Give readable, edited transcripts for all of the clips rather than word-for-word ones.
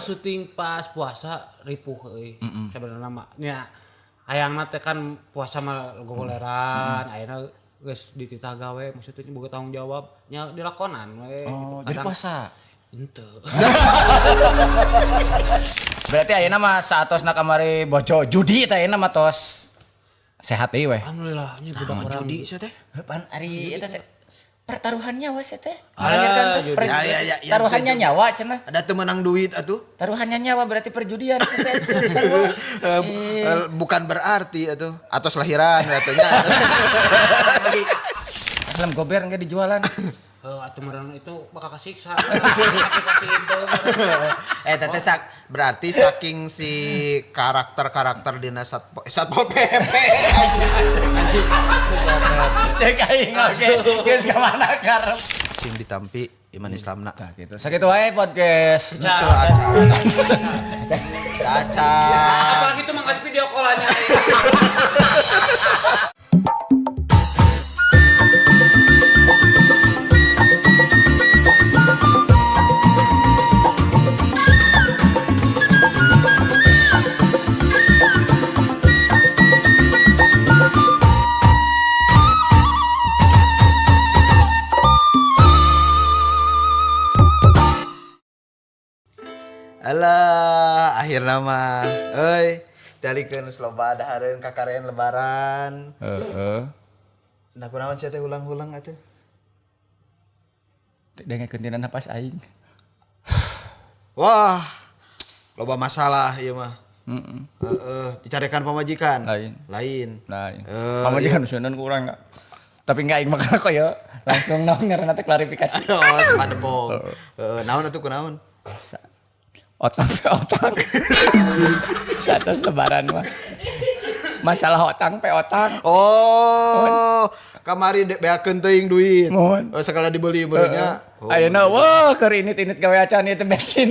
Syuting pas puasa ripuh euy. Sebenarnya mah nya hayangna teh kan puasa mah gogoleran, ayeuna geus dititah gawe maksudnya boga tanggung jawab nya dilakonan we Oh, gitu. jadi Kadang- puasa. Henteu. Berarti ayeuna mah saatosna kamari bojo judi teh ayeuna mah tos sehat deui weh. Alhamdulillah nya budak urang. Judi sia teh. Pan ari eta teh pertaruhan nyawa sih teh. Ah, judi. Ya, Taruhannya itu. nyawa cenah. Ada teu menang duit atuh. Taruhannya nyawa berarti perjudian sih teh. Sarua. Bukan berarti atuh atos lahiran atuh nya. Helm gober enggak dijualan. Heuh atuh meureun itu bakal kasiksa. Aplikasi itu. Teh berarti saking si karakter-karakter dina Satpol PP. Anjing. Cek aing oke. Geus ka mana karep. Sing ditampi iman Islamna. Nah gitu. Sakitu wae podcast. Caca. Apalagi itu mah geus video call-nya. Alah, akhirna mah. Euy, dalikeun sloba dahareun kakarean lebaran. Heeh. Nah, kunaon sia teh ulang-ulang atuh? Dengekeun tina napas aing. Wah, loba masalah ieu mah. Heeh, dicarekan pamajikan. Lain. Lain. Lain. Pamajikan sunan kurang enggak. Tapi enggak aing mah koyo langsung naon ngaranna teh klarifikasi. Oh, sepadepong. Heeh, naon atuh kunaon? Otang pe otang. Satu lebaran mah. Masalah otang pe otang. Oh, kamari beakeun teuing duit. Mohon. Oh, sekala dibeli meureunnya. Oh. Ayeuna wah keur init-init gawe acan ieu teh bensin.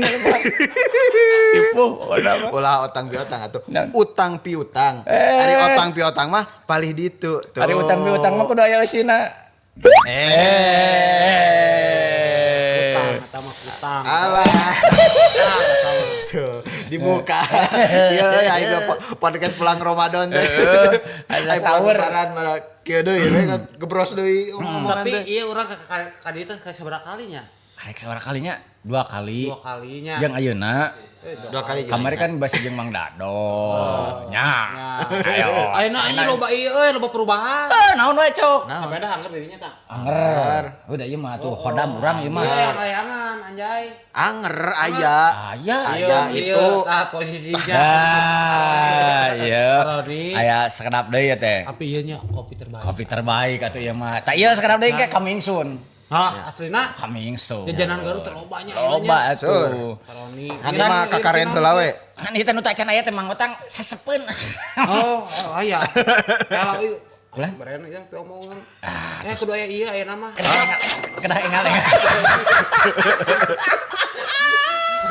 Tipu pokona mah. Ulah otang piutang atuh. Naon? Utang piutang. Eh. Ari otang piutang mah palih ditu tuh. Ari utang piutang mah kudu aya eusina. Utang eta mah utang. Alah. Tuh, dibuka. Iya, aing podcast pulang Ramadan teh. Ada Aing pulang sahur. lebaran malah kieu deui we gebros deui omongan Tapi teh. iya urang ka dieu teh sabaraha kalinya? Karek sabaraha kalinya? Dua kali. Dua kalinya. Yang ayeuna Dua kali jeung kamari kan basi jeung Mang Dado. Nya. Ayo. Ayeuna anjing loba ieu euy loba perubahan. Naon wae cok? Sepeda angger dirinya tah. Anger. Udah ieu mah tuh khodam urang ieu mah. Iya, layangan anjay. Anger aya. Aya. Aya Iya, itu. tah posisinya. Ah, iya. Roni. Aya sekedap deui ya teh. Tapi ieu nya kopi terbaik. Kopi terbaik atuh ieu mah. Tah ieu sekedap deui ke coming soon. Hah, aslina Coming soon. jajanan Garut teh loba nya Loba atuh. Roni. Kan mah kakaren heula we. Kan ieu teh nu tacan aya teh Mang Otang sesepeun. Oh, aya. Kalau ieu Ulah. Beren yang piomongan. Kudu aya ieu aya nama. Kedah engal engal.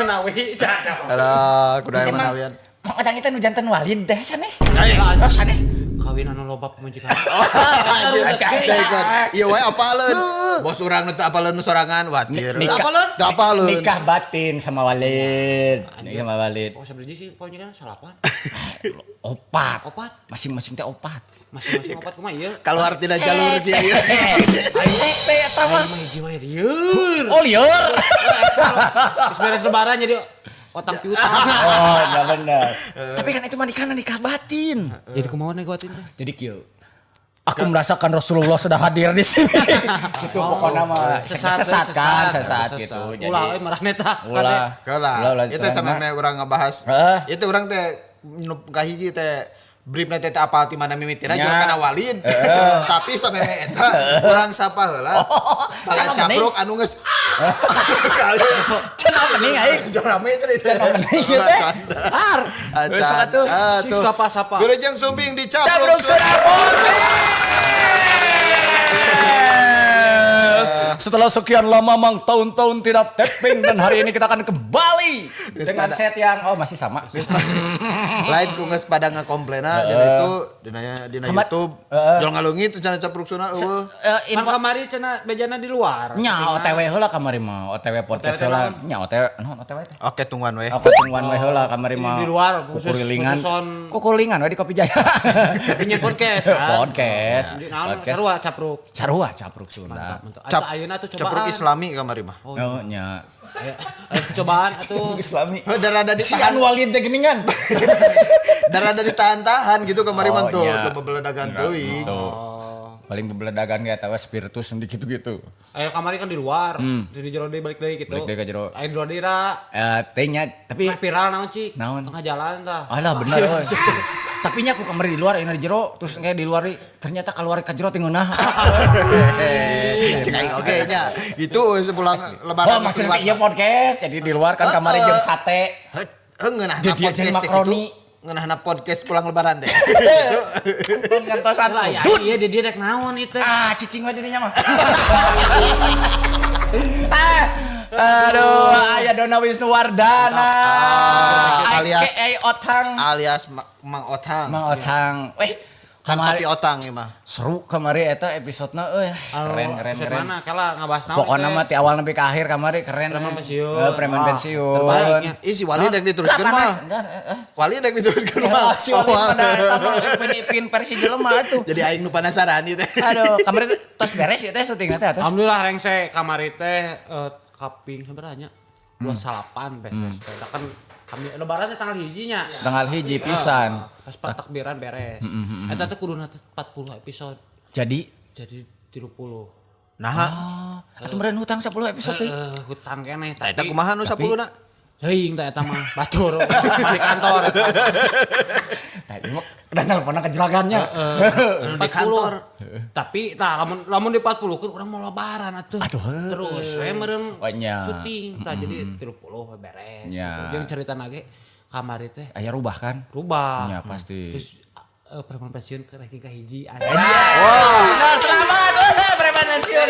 Menawi caca. Alah, kudu aya manawian. Mang Otang itu nu janten walid teh sanes. Oh, sanes. Kawin anu loba pamajikan. Iya wae apaleun. Bos urang nu teu apaleun nu sorangan watir. Nikah. Apaleun? Teu apaleun. Nikah batin sama walid. Nikah sama walid. Oh, sebenarnya sih pamajikan salapan. Opat. Opat. Masing-masing teh opat. Masing-masing opat kumaha ieu? Keluar tina jalur kieu ieu. Sekte eta mah. Aing mah hiji wae lieur. Oh lieur. Geus beres lebaran jadi otang piutang. Oh, ya bener. Tapi kan itu mah nikahna nikah batin. Jadi kumaha nih gua teh? Jadi kieu. Aku merasakan Rasulullah sudah hadir di sini. Itu pokoknya mah sesat kan, sesat gitu. Jadi ulah euy marasne tah. ulah. Keula. Ulah, Ieu teh sameme urang ngebahas. Heeh. Ieu teh urang teh nu kahiji teh briefna teh apal ti mana mimitina Nya. jeung kana walid. Tapi sameme eta urang sapa heula. Pala Cenah capruk anu geus Cenah mending aing. Rame cenah itu. Cenah mending ieu teh. Har. Geus Acan. atuh. Atuh. Sik sapa-sapa. Wilujeng Sumbing di Capruk Capruk Sunda Podcast. Setelah sekian lama mang tahun-tahun tidak taping dan hari ini kita akan kembali dengan set yang oh masih sama. Lain ku geus pada ngakomplena dina itu dina dina YouTube. Jual ngalungit tuh cara capruk suna eueuh. Eh, Kan kamari cenah bejana di luar. Nya OTW heula kamari mah, OTW podcast OTW heula. Nya OTW, naon OTW teh? Oke tungguan we. Aku tungguan we heula kamari mah. Di luar, khusus- kukurilingan. khususon. Kukurilingan we di Kopi Jaya. Tapi nya podcast kan. Podcast. Di naon Podcast. sarua capruk. Sarua capruk Sunda. Mantap. Cap, Atuh ayeuna tuh capruk cobaan. Islami kamari mah. Oh nya. Ayo, ayo cobaan atuh. Islami. Heuh, dan rada Si ditahan, Anwalid teh geuningan. dan rada ditahan-tahan gitu kamari mah Oh, tuh, iya. tuh bebeledagan teuing. Paling bebeledagan ge atawa spiritus gitu-gitu. Ayo kamari kan di luar. Jadi jero deui balik deui gitu. Balik deui ka jero. Ayo di luar deui ra. Eh teh nya tapi Meh viral naon cik? Naon? Tengah jalan tah. Alah bener euy. Tapi nya aku kamari di luar ini di jero terus kayak di luar deui, ternyata keluar ka jero teh ngeunah. Cek aing oge nya. Gitu sepulang lebaran Oh maksudnya iya podcast jadi di luar kan kamari jeung sate. Heuh ngeunahna Jadi podcast jeung teh makaroni. gitu. Ngeunahna podcast pulang lebaran teh. Ngantosan. Lah ya iya di dia rek naon itu. Ah, cicing we didinya mah. Ah, aduh, aya Dona Wisnuwardana. Alias- AKA Otang. Alias Mang Otang. Mang Otang. Weh, Kan kamari kopi otang ieu mah. seru kamari eta episodena euy. Keren keren Episode keren. mana kala ngabahas naon? Pokoknya teh? mah ti awal nepi ka akhir kamari keren. Preman eh. pensiun. Eh, preman Wah, pensiun. terbaiknya. Ih si Wali dek diteruskeun Lah, mah. panas. Enggak, eh. Wali dek diteruskeun mah. Si Wali pada eta mah Ipin-ipin versi jelema atuh. Jadi aing nu penasaran ieu teh. Aduh, kamari teh tos beres ya teh syutingna teh tos. Alhamdulillah rengse kamari teh kaping sebenarnya 28 beres teh. Da kan kami lebaran teh tanggal hijinya. Tanggal hiji pisan. Pas takbiran beres. Eta teh kuduna teh 40 episode. Jadi Jadi 30. Nah, ah, atuh meureun hutang 10 episode teh. Heeh, hutang keneh eta tapi kumaha nu 10 na? teuing teh eta mah batur di kantor. Tah, ieu mah udah nelponna ke juragannya. Di kantor. Tapi tah lamun lamun di 40 kan urang mau lebaran atuh. Atuh, heuh. Terus we meureun Oh, nya. syuting tah jadi 30 we beres. Nya. Gitu. Jeung caritana ge kamari teh Aya rubah kan? rubah. Nya pasti. Terus preman pensiun ke ranking ka hiji. Benar, selamat. Wah, preman pensiun.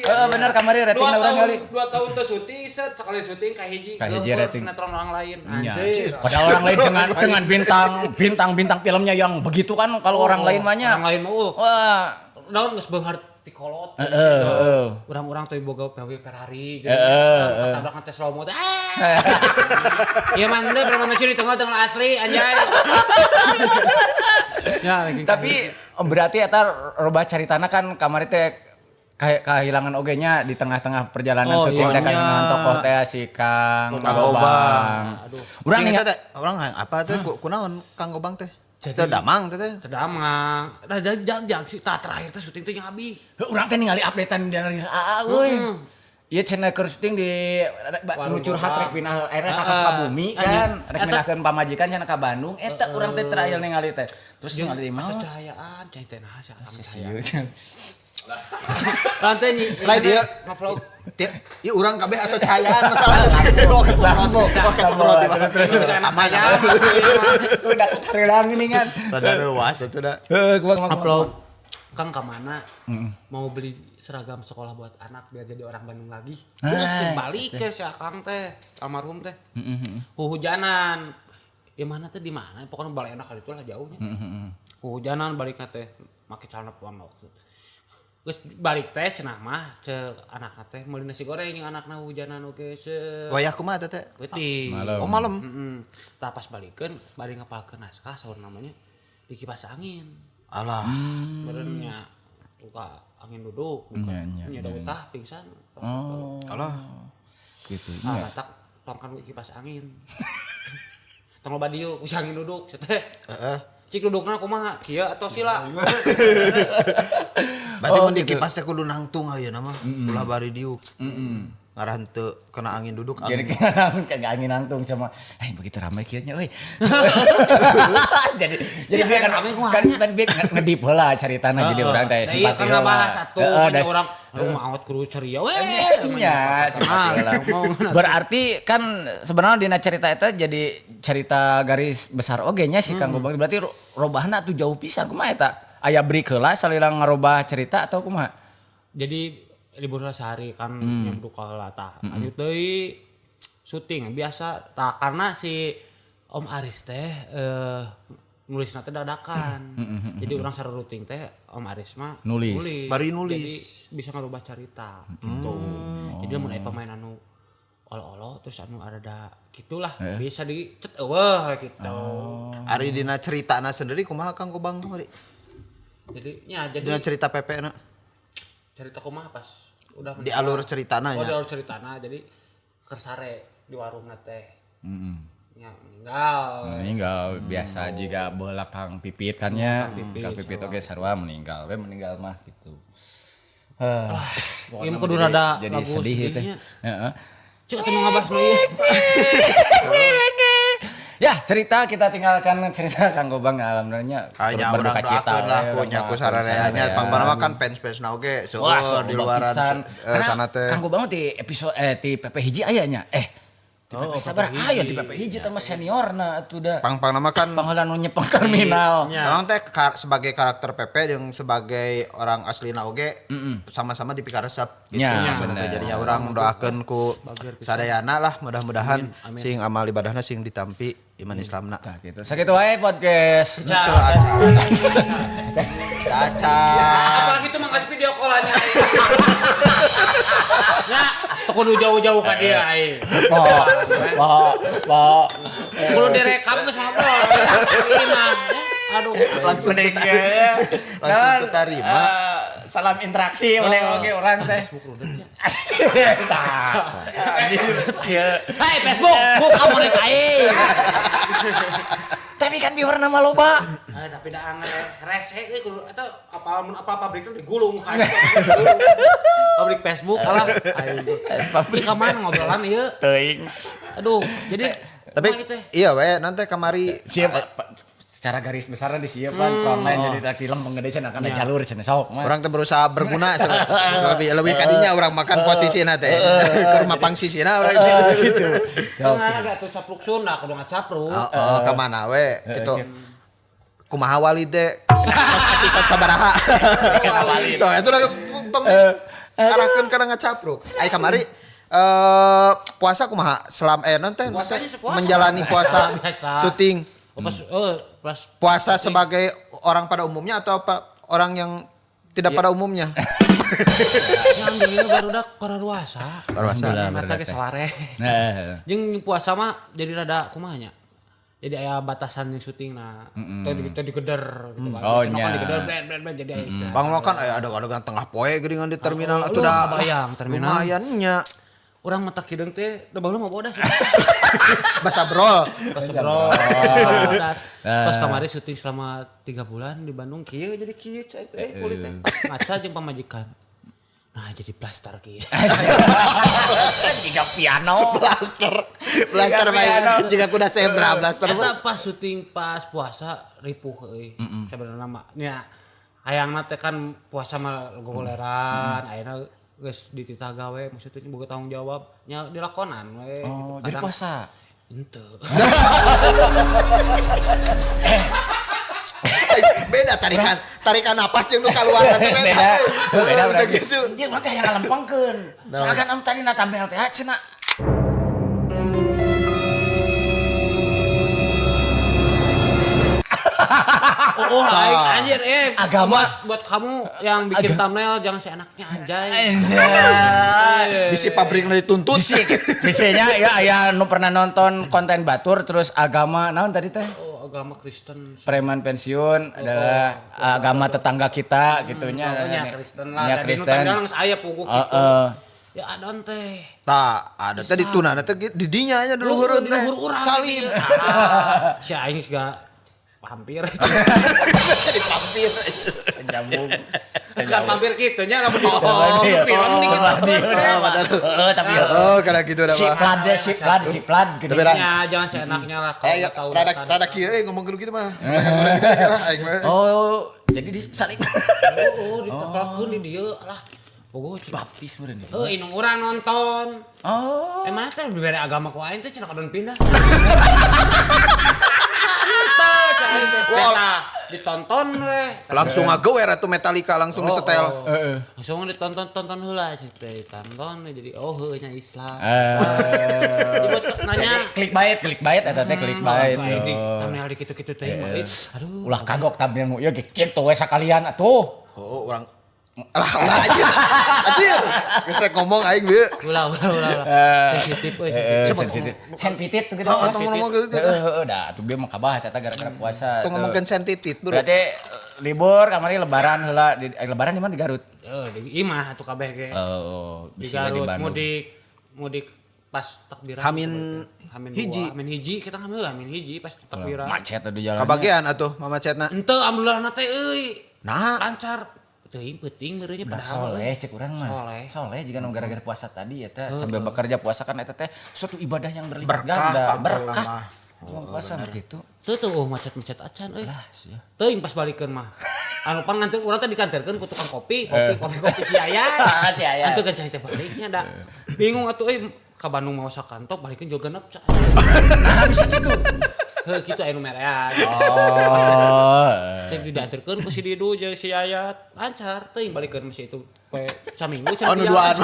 Heeh, bener kamari ratingna urang kali. 2 tahun tuh syuting set sekali syuting ka hiji. Ka hiji Geumpeur rating. sinetron orang lain. Nya. Anjir. Padahal orang lain dengan dengan bintang bintang bintang filmnya yang begitu kan kalau orang lain mah nya. Orang lain mah Wah, naon geus beunghar ti kolot. heeh, heeh. Urang-urang tuh boga PW Ferrari gitu. Heeh, Ketabrak teh slow mo teh. Ah. Iya mah teh preman pensiun di tengah-tengah asli anjay. Ya, ranking ka Tapi berarti eta robah caritana kan kamari teh kayak kehilangan oge nya di tengah-tengah perjalanan Oh, syuting iya. teh kehilangan tokoh teh si Kang Kang Gobang. Aduh. Urang Cing, ningal eta teh, orang hayang apa teh kunaon Kang Gobang teh? Teu damang teh teh. Tedamang. Nah, jag sih tah terakhir teh syuting teh jeung abi. Heuh, urang teh ningali updatean dari AA euy. Ieu cenah keur syuting di nu curhat rek pindah akhirnya ka Sukabumi kan, rek pindahkeun pamajikan cenah ka Bandung. Eta urang teh terakhir ningali teh. Terus ningali di Masa mana? cahayaan, cai teh naha sih akang cahaya. Sieun. Lantai nyi, Lain ieu. ngevlog. Ieu urang kabeh asa cahayaan masalah. Oh kesemprot. Oh kesemprot. Terus enak Aman. aja. Udah keterang ini kan. Rada reuas atuh da. Heuh, gua Upload. Kang ke mana? Mau beli seragam sekolah buat anak biar jadi orang Bandung lagi. Terus balik ke si Akang teh, almarhum teh. Hujanan. Ya mana teh di mana? Pokoknya balik enak kali itu lah jauhnya. Hujanan balikna teh make celana pondok. Geus balik teh cenah mah cek anakna teh meuli nasi goreng jeung anakna hujanan oge se. Wayah kumaha teh teh? Peuting. Malam. Oh malam. Heeh. Tah pas balikeun bari ngapalkeun naskah saur namanya di kipas angin. Alah. Meureun nya buka angin duduk, buka. Nya, nya, Nya da betah pingsan. Oh, Alah. gitu. Ah, batak tongkan kipas angin. Tong loba dieu, geus angin duduk sia teh. Heeh. Cik dudukna kumaha? Kieu atau sila? Berarti mun di kipas teh kudu nangtung ayeuna mah. Ulah bari diuk. Ngarah henteu kena angin duduk Jadi angin. kagak angin nangtung sama eh begitu ramai kieu euy. Jadi dia kan rame kumaha kan kan dia ngedip heula caritana jadi urang teh Nah, iya simpati kan heula. ngabahas atuh Heeh, banyak das- orang aduh maot kudu ceria we. Nya, simpati heula. Berarti kan sebenarnya dina cerita eta jadi cerita garis besar oge nya si Kang Gobang berarti robahna tuh jauh pisan kumaha eta? Aya break heula salila ngarobah cerita atau kumaha? Jadi libur lah sehari kan nyambruk heula tah. Lanjut deui syuting biasa tah karena si Om Aris teh nulisna teh dadakan. Jadi urang saruruting teh Om Aris mah nulis. Bari nulis. Jadi bisa ngarubah carita gitu. Jadi mun aya pemain anu olo-olo terus anu ada gitulah bisa dicet eueuh gitu. Ari dina ceritana sendiri kumaha Kang Gobang ari? Jadi nya jadi dina cerita PP na. Cerita kumaha pas udah di alur ceritana nya. Oh, nya. di alur ceritana jadi kersare di warungna teh. Ya, meninggal. Meninggal biasa juga bola Kang Pipit kan nya. Kang Pipit oge sarua meninggal. We meninggal mah gitu. Ieu mah kudu rada jadi sedih teh. Heeh. Cek atuh nu ngabahas nu ieu. Ya, cerita kita tinggalkan cerita Kang Gobang alhamdulillahnya turut berduka cita lah ku nya ku sarareanya pangpana mah kan fans-fansna oge seueur di luaran sana teh. Kang Gobang di episode di PP hiji aya nya. Oh, sabar aya di PP hiji teh mah seniorna atuh da. Pang-pang nama kan pangheula nu nyepeng terminal. Orang teh sebagai karakter PP jeung sebagai orang aslina oge sama-sama dipikaresep gitu. Maksudna teh jadinya urang doakeun ku sadayana lah mudah-mudahan sing amal ibadahna sing ditampi iman Islamna. Tah gitu. Sakitu wae podcast. Caca. Apalagi itu mah geus video call-nya. Nah, kudu jauh-jauh ka dia aing. Po. Kudu direkam geus ngobrol. Ini mah aduh langsung terima. Salam interaksi oleh oge urang teh. Tah. Hai Facebook, buka monek aing. Tapi kan viewer nama loba. Tapi da anger rese euy kudu eta apa apa pabriknya digulung. Pabrik Facebook kalah. Pabrik ka mana ngobrolan ieu? Teuing. Aduh, jadi tapi iya we nanti kamari siap secara garis besarnya disiapkan frontline jadi tak film penggede cenah kana jalur cenah sok mah. Urang teh berusaha berguna lebih lebih kadinya urang makan posisina teh. Keur mapang sisina urang gitu. Kan ada tuh capluk Sunda kudu ngacapruk. Heeh, ka mana we gitu. Kumaha wali teh episode sabaraha. So eta tong arahkeun kana ngacapruk. Ai kamari puasa kumaha selam non teh menjalani puasa syuting. Pas puasa sebagai orang pada umumnya atau apa, orang yang tidak pada umumnya? Ya alhamdulillah barudak kararuasa. Kararuasa. Mata ge saware. Jeung puasa mah jadi rada kumaha nya. Jadi aya batasan jeung syutingna. Teu digeder gitu kan. Oh, kan digeder blen jadi aya istirahat. Bang kan aya adegan tengah poe geuningan di terminal atuh da bayang terminal. Lumayan nya. Urang mata kideung teh da baheula mah bodas. Basa brol. Basa brol. Pas kamari syuting selama 3 bulan di Bandung kieu jadi kieu kulit teh. Ngaca jeung pamajikan. Nah jadi plaster kieu. Jiga piano. Plaster. Plaster bae jiga kuda zebra plaster. Eta pas syuting pas puasa ripuh euy. Sebenarnya mah nya hayangna teh kan puasa mah gogoleran ayeuna geus dititah gawe maksudnya boga tanggung jawab nya dilakonan we oh, gitu. Jadi puasa henteu. Beda tarikan napas jeung nu kaluar teh beda. Beda gitu. Ieu urang teh hayang ngalempengkeun. Soalnya kan am tadi na thumbnail teh cenah. Oh, anjir agama buat kamu yang bikin thumbnail jangan seenaknya anjay. Bisi pabrikna dituntut. Bisinya ya aya nu pernah nonton konten batur terus agama naon tadi teh? Oh, agama Kristen. Preman pensiun adalah agama tetangga kita gitunya. Nya Kristen lah. Nya Kristen. Tadi nu geus aya puguh kitu. Ya adon teh. Tah, ada teh dituna teh di dinya nya di luhureun teh. Salib. Si aing juga hampir. Jadi pampir. Jambung. Kan pampir kitu nya lamun di film nih gitu. Heeh, tapi karena gitu dah. Si plad gitu. Ya, jangan seenaknya lah kalau tahu. Rada kieu euy ngomong gitu mah. Oh, jadi disalib. Oh, ditepelkeun di dieu lah. Pogo baptis meureun. Heuh, indung urang nonton. Oh. Emang teh dibere agama ku aing teh cenah kadon pindah. Ditonton weh. Langsung ngagewer atuh Metallica langsung disetel. Heeh. Langsung ditonton-tonton heula sih teh ditonton jadi oh heuh nya Islam. Dibuat nanya Clickbait eta teh clickbait. Di thumbnail di kitu-kitu teh mah. Aduh. Ulah kagok thumbnail nu ieu ge kitu we sakalian atuh. Oh, urang lah lah anjir. Anjir. Geus rek ngomong aing bieu. Ulah ulah ulah. Sensitif euy sensitif. Sensitif. Sensitif tuh gitu. Oh, tong ngomong gitu. Heeh, dah atuh bieu mah kabahas eta gara-gara puasa. Tong ngomongkeun sensitif, Bro. Berarti libur kamari lebaran heula di lebaran di mana di Garut? Heeh, di imah atuh kabeh ge. Oh, di bisa di Garut Bandung. Mudik pas takbiran. Hamin hiji. Hamin hiji kita ngambil hamin hiji pas takbiran. Macet di jalan. Kabagian atuh mamacetna. Henteu alhamdulillah teh euy. Nah, lancar. Teuing peuting meureunnya padahal soleh cek urang mah. Soleh jika nu gara-gara puasa tadi eta sambil bekerja puasa kan eta teh suatu ibadah yang berlipat ganda, berkah. Puasa begitu. Teu teu macet-macet acan euy. Lah sia. Teuing pas balikeun mah. Anu pan nganter urang teh dikanterkeun ku tukang kopi, kopi si Aya. Si Aya. Antur kan cai teh baliknya da. Bingung atuh euy ka Bandung mau sakantok balikeun jol genep. Nah bisa kitu. Heuh kitu aya nu merean. Oh. Cek dianterkeun ku si Didu jeung si Yayat. Lancar teuing balikeun masih itu poe saminggu cenah. Oh nu duaan.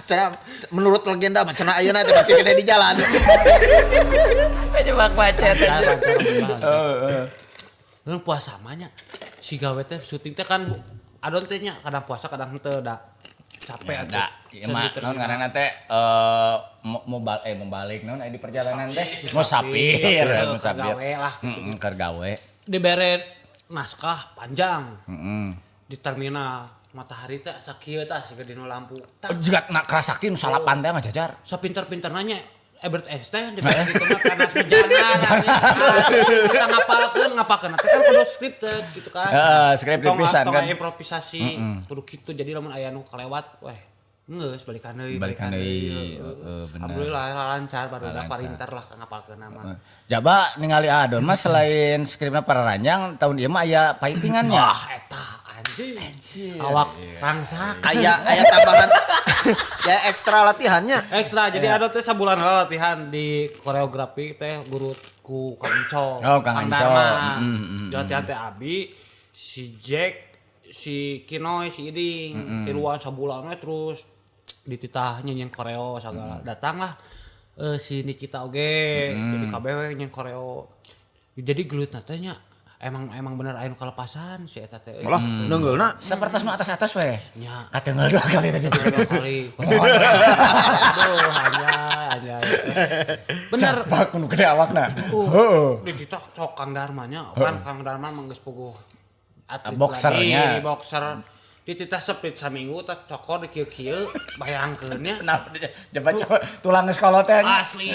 Cenah menurut legenda mah cenah ayeuna teh masih kena di jalan. Jebak macet. Heeh. Urang puasa mah nya si gawe teh syuting teh kan adon teh nya kadang puasa kadang henteu da. Capek atuh. Ieu mah naon ngaranna teh mau balik naon di perjalanan teh musafir gawe lah gitu. Keur gawe. Dibere naskah panjang. Di terminal matahari teh asa kieu tah siga dina lampu. Juga nak kerasakti nu salapan teh ngajajar. Sapinter-pinter nanya Albert Einstein di itu mah panas bejangan. Kita ngapalkeun teh kan kudu scripted gitu kan. Heeh, scripted pisan kan. Tong improvisasi kudu kitu jadi lamun aya nu kalewat weh geus balikan deui. Balikan deui. Heeh, bener. Alhamdulillah lancar barudak parinter lah ngapalkeun mah. Jaba ningali Adon mah selain skripna pararanjang tahun ieu mah aya fightingannya. Wah eta anjing. Awak rangsak. Aya tambahan. Ya ekstra latihannya. Ekstra. Jadi ada teh sabulan latihan di koreografi teh guru ku Kang Enco. Oh, Kang Enco. Dharma. Latihan teh Abi, si Jack, si Kinoy, si Iding. Tiluan sabulan we terus dititah nyanyian koreo segala. Datanglah si Nikita oge jadi kabeh we nyanyian koreo. Jadi gelutna teh nya emang bener aya nu kalepasan si eta teh. Malah neunggeulna sapertos nu atas-atas we. Nya. Kateunggeul dua kali tadi. Dua kali. Aduh, hanya. Bener. Pak nu gede awakna. Heeh. Dititah cok Kang Dharmanya, kan Kang Dharma mah geus puguh atlet boxernya. Boxer. Dititah sepit saminggu tah cokor di kieu-kieu bayangkeun nya. Kenapa coba tulang geus kolot teh. Asli.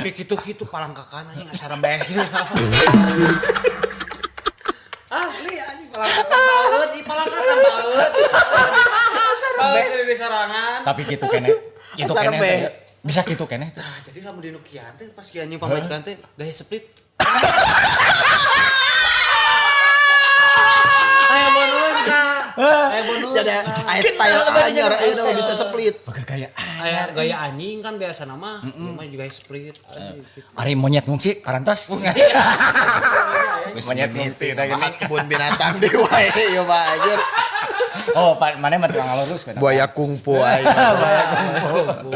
Di kitu-kitu palangkakan anjing asa rebeh. Asli anjing palangkakan baeud, ih palangkakan baeud. Baeud di sorangan. Tapi kitu keneh. Kitu keneh. Bisa kitu keneh. Nah, jadi lamun di nu kian teh pas kian anjing pamajikan teh gaya split. Aya bonusna. Aya bonus. Jadi aya style anyar aya bisa split. Gaya aya gaya anjing kan biasa nama, ieu mah juga split. Ari monyet ngungsi karantos. Monyet ngungsi teh bahas kebun binatang deui wae ieu mah anjir. Oh, mana mah tukang ngalurus kan. Buaya kungfu aing. Buaya kungfu.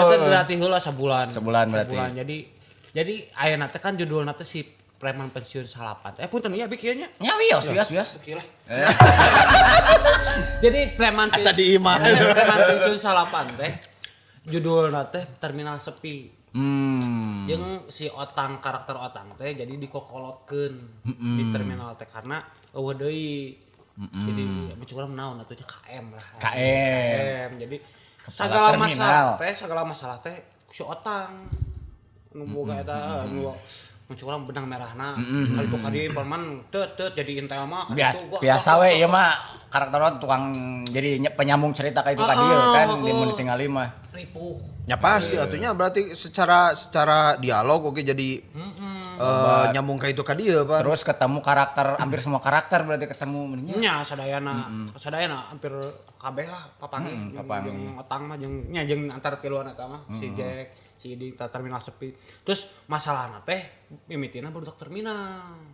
Eta dilatih heula sabulan. Sebulan berarti. Sebulan. Jadi ayeuna teh kan judulna teh si preman pensiun salapan. Punten ieu abi kieu nya. Nya wios wios. Kieu lah. Jadi preman asa di imah. Preman pensiun salapan teh judulna teh Terminal Sepi. Jeung si Otang karakter Otang teh jadi dikokolotkeun di terminal teh karena eueuh deui. Jadi mencukuran naon atuh nya KM lah. KM. Jadi segala masalah teh si Otang nu boga eta nu mencukuran benang merahna. Kali itu kali preman teu jadi intel mah biasa we ieu mah karakterna tukang jadi penyambung cerita ka itu ka dieu kan di mun ditingali mah. Ripuh. Ya pasti atunya berarti secara dialog oke jadi nyambung ka itu ka dieu Pak. Terus ketemu karakter hampir semua karakter berarti ketemu nya. Nya sadayana. Sadayana hampir kabeh lah papanggih. Jeung Otang mah jeung nya jeung antar tiluan eta mah si Jack, si Iding terminal sepi. Terus masalahna teh mimitina barudak terminal.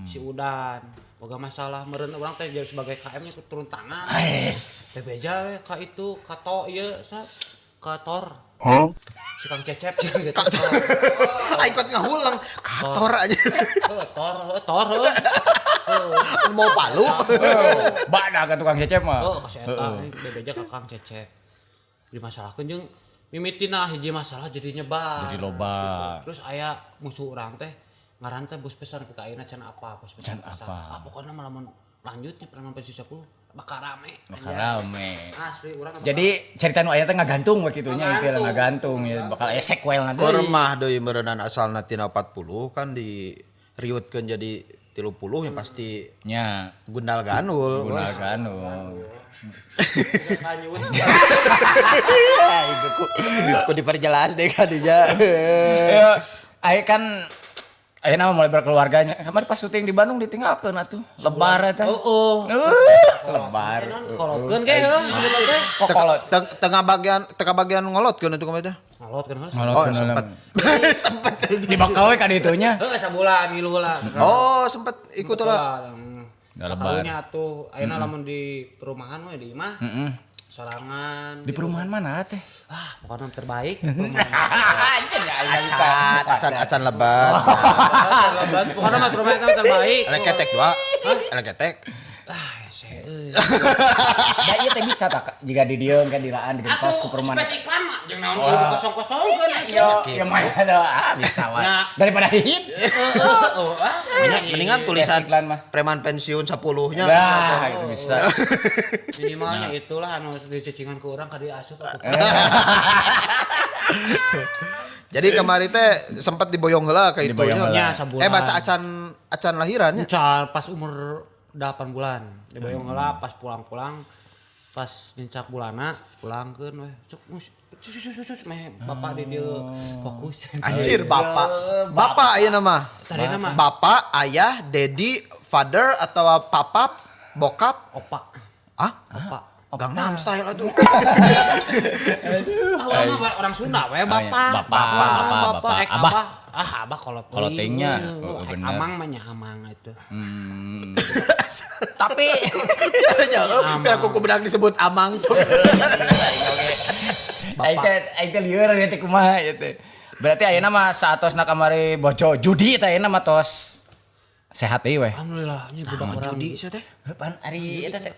Si Udan boga masalah meureun urang teh jadi sebagai KM nya turun tangan. Ais. Bebeja we ka itu ka to ieu sa ka Tor. Si Kang Cecep, si Kang Cecep. Aing kuat ngahulang kator aja. Heuh, Tor, heuh, Tor, heuh. Mau palu. Badak ka tukang cecep mah. Oh, ka si eta bebeja ka Kang Cecep. Dimasalahkeun jeung mimitina hiji masalah jadi nyebar. Jadi loba. Terus aya musuh urang teh ngaran teh bos besar ka ayeuna can apa bos besar. Can apa. Ah, pokoknya mah lamun lanjutnya preman pensiun 10 bakal rame. Bakal rame. Asli urang bakal- Jadi cerita nu aya teh ngagantung we kitu nya intinya Ngagantung. ngagantung ya bakal aya sequel na deui. Kormah deui meureunnan asalna tina 40 kan di riutkeun jadi 30 ya pasti Nya. gundal gandul. Guna gandul. Lanjut. Ya, itu ku diperjelas deh kadinya. Ya, aya kan ayeuna mah mulai berkeluarga nya. Kamari pas syuting di Bandung ditinggalkeun atuh. Lebar eta. Heeh. Lebar. Kolotkeun ge heuh disebut teh. Kok kolot? Tengah bagian ngolotkeun atuh kumaha teh? Ngolotkeun heuh. Oh, Ngolotkeun sempat. Sempat. Dibakal we ka ditu nya. Heuh sabulan ngilu heula. Oh, sempat ikut lah. Nggak lebar. Karunya atuh ayeuna lamun di perumahan we di imah. Sorangan. Di perumahan mana teh? Ah, pokoknya terbaik. Perumahan. Anjir ya aing Acan, acan, acan lebat. Lebat. Pokoknya mah perumahan itu terbaik. Eleketek dua. Eleketek. Ah, hese euy. Da ieu teh bisa tak jika di dieu kan dilaan di Atuh, pas ku perumahan. space iklan mah jeung naon kudu kosong-kosongkeun Yo, atuh. ya mah ah bisa wae. Nah. Daripada hit. Heeh, ah. Mendingan tulisan Iklan mah. preman pensiun 10 nya. Nah, itu bisa. Minimalnya itulah anu dicecingan ke urang ka diasup atuh. Jadi kemarin teh sempat diboyong heula ka itu Diboyong heula. Nya, sabulan. Eh bahasa acan acan lahirannya. Encar pas umur 8 bulan. Diboyong heula pas pulang-pulang pas nincak bulana pulangkeun weh. Cuk mus cus meh bapak di dieu fokus. Anjir bapak. Bapak ayeuna mah. Tadina mah Bapak, ayah, dedi, father atau papap, bokap. opa. Ah, Opa. Gangnam Style atuh. Ah, urang mah orang Sunda we bapak. Bapak, bapak, bapak. Ek Abah. abah. Ah, abah kalau Kalau tingnya, oh, ek bener. amang mah nya amang itu. Tapi Ya, biar kuku bedak disebut amang sok. aing teh lieur ieu teh kumaha ieu teh. Berarti ayeuna mah saatosna kamari bojo judi teh ayeuna mah tos sehat deui weh. Alhamdulillah nya budak urang. Judi sia teh. Pan ari eta teh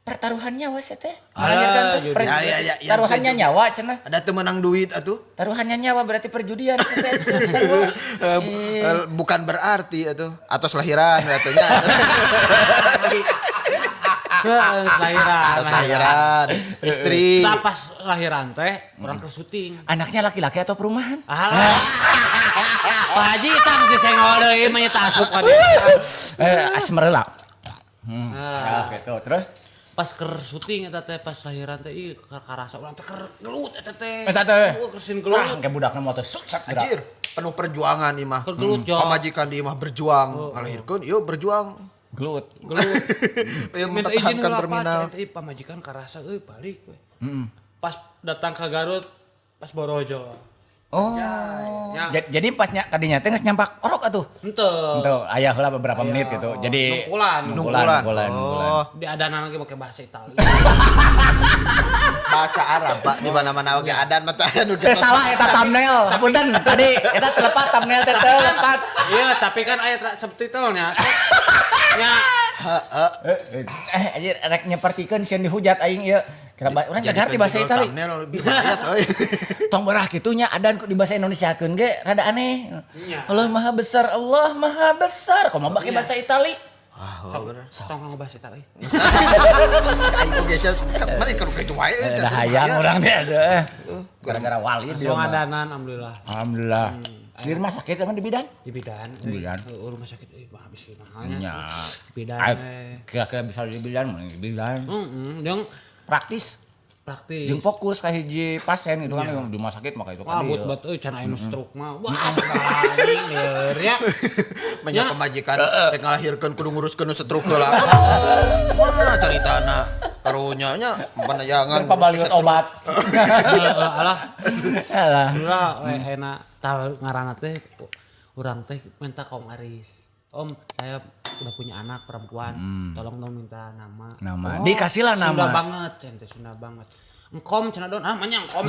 pertaruhan nyawa sih teh. Ah, Melahirkan teh, judi. Ya, ya, ya, ya, taruhannya itu. nyawa cenah. Ada teu menang duit atuh. Taruhannya nyawa berarti perjudian teh. Sarua. Bukan berarti atuh. Atos lahiran we atuh nya. Heeh, lahiran. Atos lahiran, istri. Nah, pas lahiran teh urang ke syuting. Anaknya laki-laki atau perumahan? Alah. Pak Haji tah geus senggol deui mah nya asup ka dieu. Asmer heula. Nah, gitu. Terus Pas keur syuting eta teh pas lahiran teh ih karasa urang teh keur gelut eta teh. Eta teh. Eueuh keur sin gelut. Ah, kayak budakna motor suk sak gerak. Anjir, penuh perjuangan ieu mah. Keur gelut jo. Pamajikan di imah berjuang, ngalahirkeun ieu berjuang. Gelut. Gelut. Ieu Minta izin mempertahankan heula Pak, terminal. cenah teh pamajikan karasa euy balik we. Pas datang ke Garut pas borojo. Oh. Ya. Jadi pas kadinya teh geus nyampak orok atuh. Henteu. Henteu, aya heula beberapa menit gitu. Jadi Nungkulan. nungkulan, nungkulan, nungkulan. Oh, Di adanan lagi pakai bahasa Itali. bahasa Arab Pak di mana-mana oge adan mah teh aya nu Teu salah eta thumbnail. Hapunten tadi eta telepat thumbnail teh telepat. Iya, tapi kan aya subtitlenya. Nya Anjir rek nyepertikeun sieun dihujat aing ieu. Kira urang teu ngarti bahasa Itali. Thumbnail lebih bahaya euy. Tong berah kitu nya adan ku di bahasa Indonesiakeun ge rada aneh. Nya. Allah Maha Besar, Allah Maha Besar. Kumaha make bahasa Itali? Ah, oh, bener. tong nganggo bahasa Itali. Aing oge sia mana keur kitu wae. Ada hayang urang teh aduh. Gara-gara wali dia Langsung mah. adanan alhamdulillah. Alhamdulillah. Di rumah sakit emang di bidan? Di bidan. Di bidan. Rumah sakit mah habis mahalnya. Nya. Bidan. Kira-kira bisa di bidan, mending di bidan. Heeh, jeung Praktis. praktis. Jeung fokus ka hiji pasien gitu kan di rumah sakit maka itu Wah, kan. buat buat euy can aya nu stroke mah. Wah, segala anjing lieur ya. Banyak pemajikan rek ngalahirkeun kudu nguruskeun nu stroke heula. Wah, caritana karunya nya panayangan. Pabaliut obat. Heeh, alah. Alah. Alhamdulillah we enak tah ngaranna teh urang teh minta kong aris. Om, saya udah punya anak perempuan, tolong dong minta nama. Nama. Dikasihlah nama. Sunda banget, ente Sunda banget. Engkom cenah don, ah namanya engkom.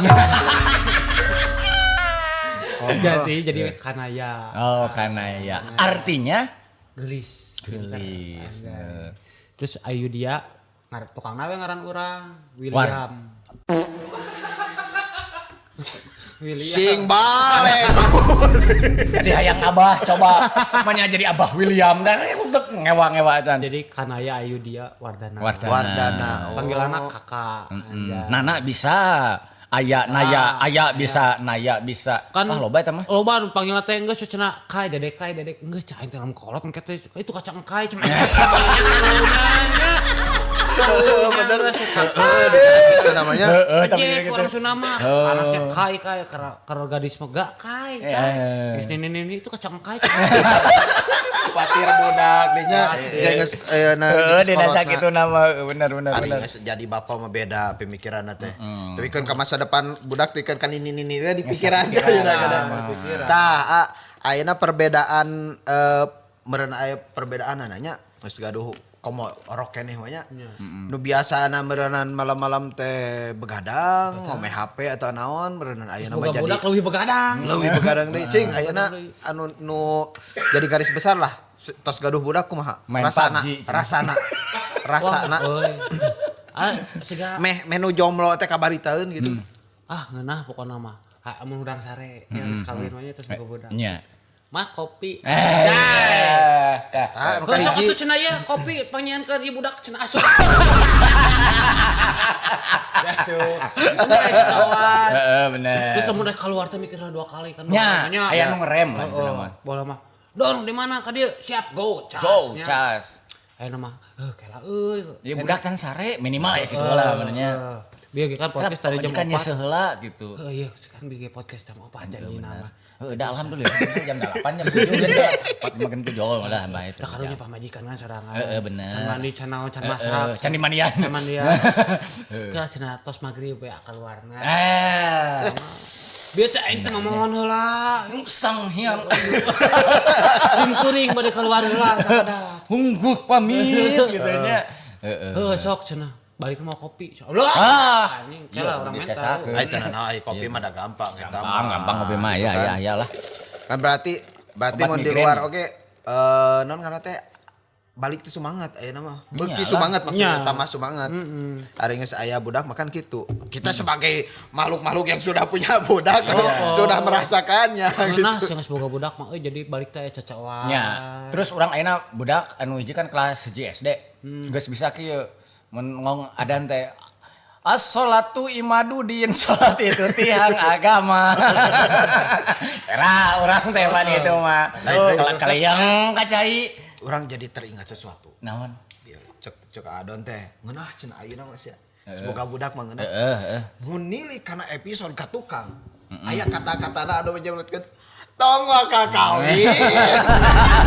Jadi Kanaya. Oh, Kanaya. Artinya gelis. Gelis. Terus ayu dia tukang nawe ngaran urang, William. William. Sing balik. Jadi hayang abah coba namanya jadi abah William dan untuk ngewa-ngewa tan. Jadi Kanaya Ayudia Wardana. Wardana. Oh. Panggilanna kakak. Nana bisa, Aya Naya, Aya bisa, Naya bisa. Kan ah loba eta mah. Loba nu panggilna teh geus cenah kai dedek kai dedek geus cah aing teh lamun kolot engke teh itu kacang kai cenah. Bener. Heeh, itu namanya. Heeh, tapi gitu. Orang Sunda mah anaknya kai kai karena gadis mah gak kai. Geus nini-nini itu kacang kai. Patir budak dinya geus ayeuna dina sakitu nama bener. Ari geus jadi bapak mah beda pemikiranna teh. Tapi kan ke masa depan budak teh kan nini-nini teh di pikiran teh. Tah ayeuna perbedaan meureun aya perbedaan nanya geus gaduh komo orok keneh mah nya. Nu biasana meureunnan malam-malam teh begadang, ngome HP atau naon meureunnan ayeuna mah jadi budak leuwih begadang. Leuwih begadang deui cing ayeuna anu nu jadi garis besar lah. Tos gaduh budak kumaha? Rasana rasana. Ah siga meh menu jomblo teh kabaritaeun gitu. Ah ngeunah pokona mah. Amun hudang sare yang geus kawin mah nya terus boga budak. Mah kopi. Sok atuh cenah ye kopi panyiankeun ieu budak cenah asup. Asup. Heeh bener. Terus mun keluar teh mikirna dua kali kan. Nya aya nu ngerem lah cenah mah. Bola mah. Don di mana ka dieu? Siap go cas. Go cas. Ayeuna mah heuh kela euy. Ya budak can sare minimal ya kitu lah benernya. Bieu ge kan podcast tadi jam 4. Kan nya gitu. Heuh iya kan bieu podcast jam 4 jadi nama. Udah alhamdulillah jam 8 jam 7 jam 4 makin 7 lah mah itu. Lah karunya pamajikan kan sorangan. Heeh bener. Can mandi can naon can masak. Can dimandian. Can mandian. Keur cenah tos magrib we kaluarna. Bieu teh aing teh ngomongan heula. Sang hyang. Sim kuring bade keluar heula sakedah. Hungguh pamit gitu nya. Heeh. Heuh sok cenah. Balik mau kopi. Allah. Ah, anjing kela orang mental. Ai teh naon kopi mah da gampang eta mah. Gampang kopi mah ya ya lah. Kan berarti mun di luar oge non karena teh balik teh semangat ayeuna mah. Beuki semangat maksudnya tambah semangat. Ari geus aya budak makan kitu. Kita sebagai makhluk-makhluk yang sudah punya budak sudah merasakannya gitu. Nah, sing geus boga budak mah euy jadi balik teh cacauan. Nya. Terus urang ayeuna budak anu hiji kan kelas 1 SD. Geus bisa kieu mun ngong adan teh as-sholatu imadudin, sholat itu tiang agama. Era urang teh pan itu mah. Kaleyang kacai. Urang jadi teringat sesuatu. Naon? Cek cek adon teh ngeunah cenah ayeuna mah sia. Semoga budak mah ngeunah. Heeh. Mun nilai kana episode ka tukang. Aya kata-katana anu menyebutkeun tong waka kawin.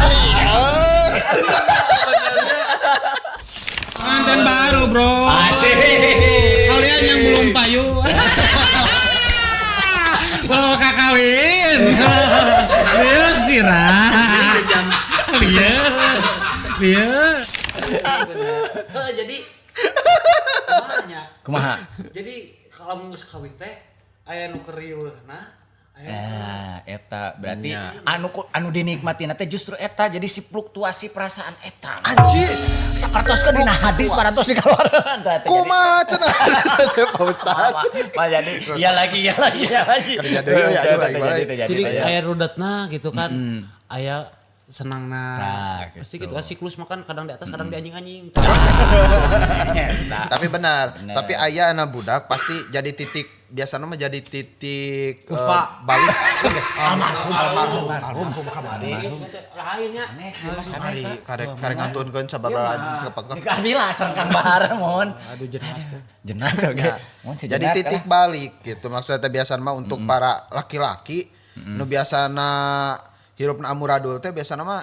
Lieur. Konten baru bro. Asik. Kalian yang belum payu. Kalau kakak kawin. Lieur sirah. Lieur. Lieur. Jadi kumaha? Kumaha? Jadi kalau mun geus kawin teh aya nu keur riweuhna. Eta berarti anu dinikmatin teh justru eta jadi si fluktuasi perasaan eta. Anjis. Sapartoskeun dina hadis parantos dikaluaran teh. Kumaha cenah teh Pak Ustad. Mah jadi iya lagi iya lagi iya lagi. Kerja deui ya aduh aing. Jadi aya rudatna gitu kan. Aya senangna. Nah, gitu. Pasti gitu kan siklus makan kadang di atas kadang di anjing-anjing. Tapi benar, tapi aya anak budak pasti jadi titik biasanya mah jadi titik balik almarhum almarhum kamari. Lainnya. Kamari karek karek ngantunkeun sabaraha kepengker. Dikadilah sareng Kang Bahar mohon. Aduh jenat. Jenat oge. Mohon si Jadi titik balik gitu maksudnya biasanya mah untuk para laki-laki nu biasana hirupna amuradul teh biasana mah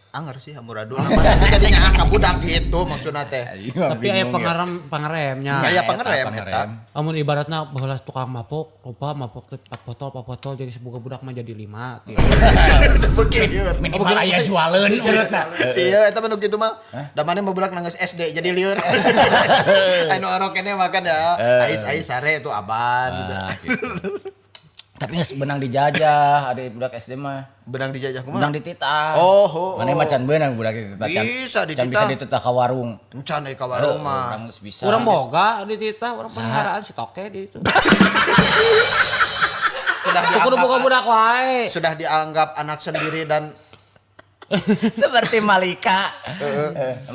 Anger sih amburadul namanya. Jadi nyaah ka budak gitu maksudna teh. Tapi aya pangeremnya. Aya pangerem eta. Amun ibaratna baheula tukang mapok, loba mapok teh 4 botol jadi sebuah budak mah jadi 5 gitu. Begitu. Minimal aya jualeun urutna. Sia eta mah nu kitu mah. Da mane mah budak nangis SD jadi lieur. Anu orok keneh makan ya. Ais-ais sare itu aban gitu. Tapi geus benang dijajah, ada budak SD mah. Benang dijajah kumaha? Benang dititah. Oh. Mana macan benang budak dititah. Bisa dititah. Can bisa dititah ka warung. Encan euy ka warung mah. Urang geus bisa. Urang boga dititah, urang peliharaan si toke di itu. Sudah kudu boga budak wae. Sudah dianggap anak sendiri dan seperti Malika.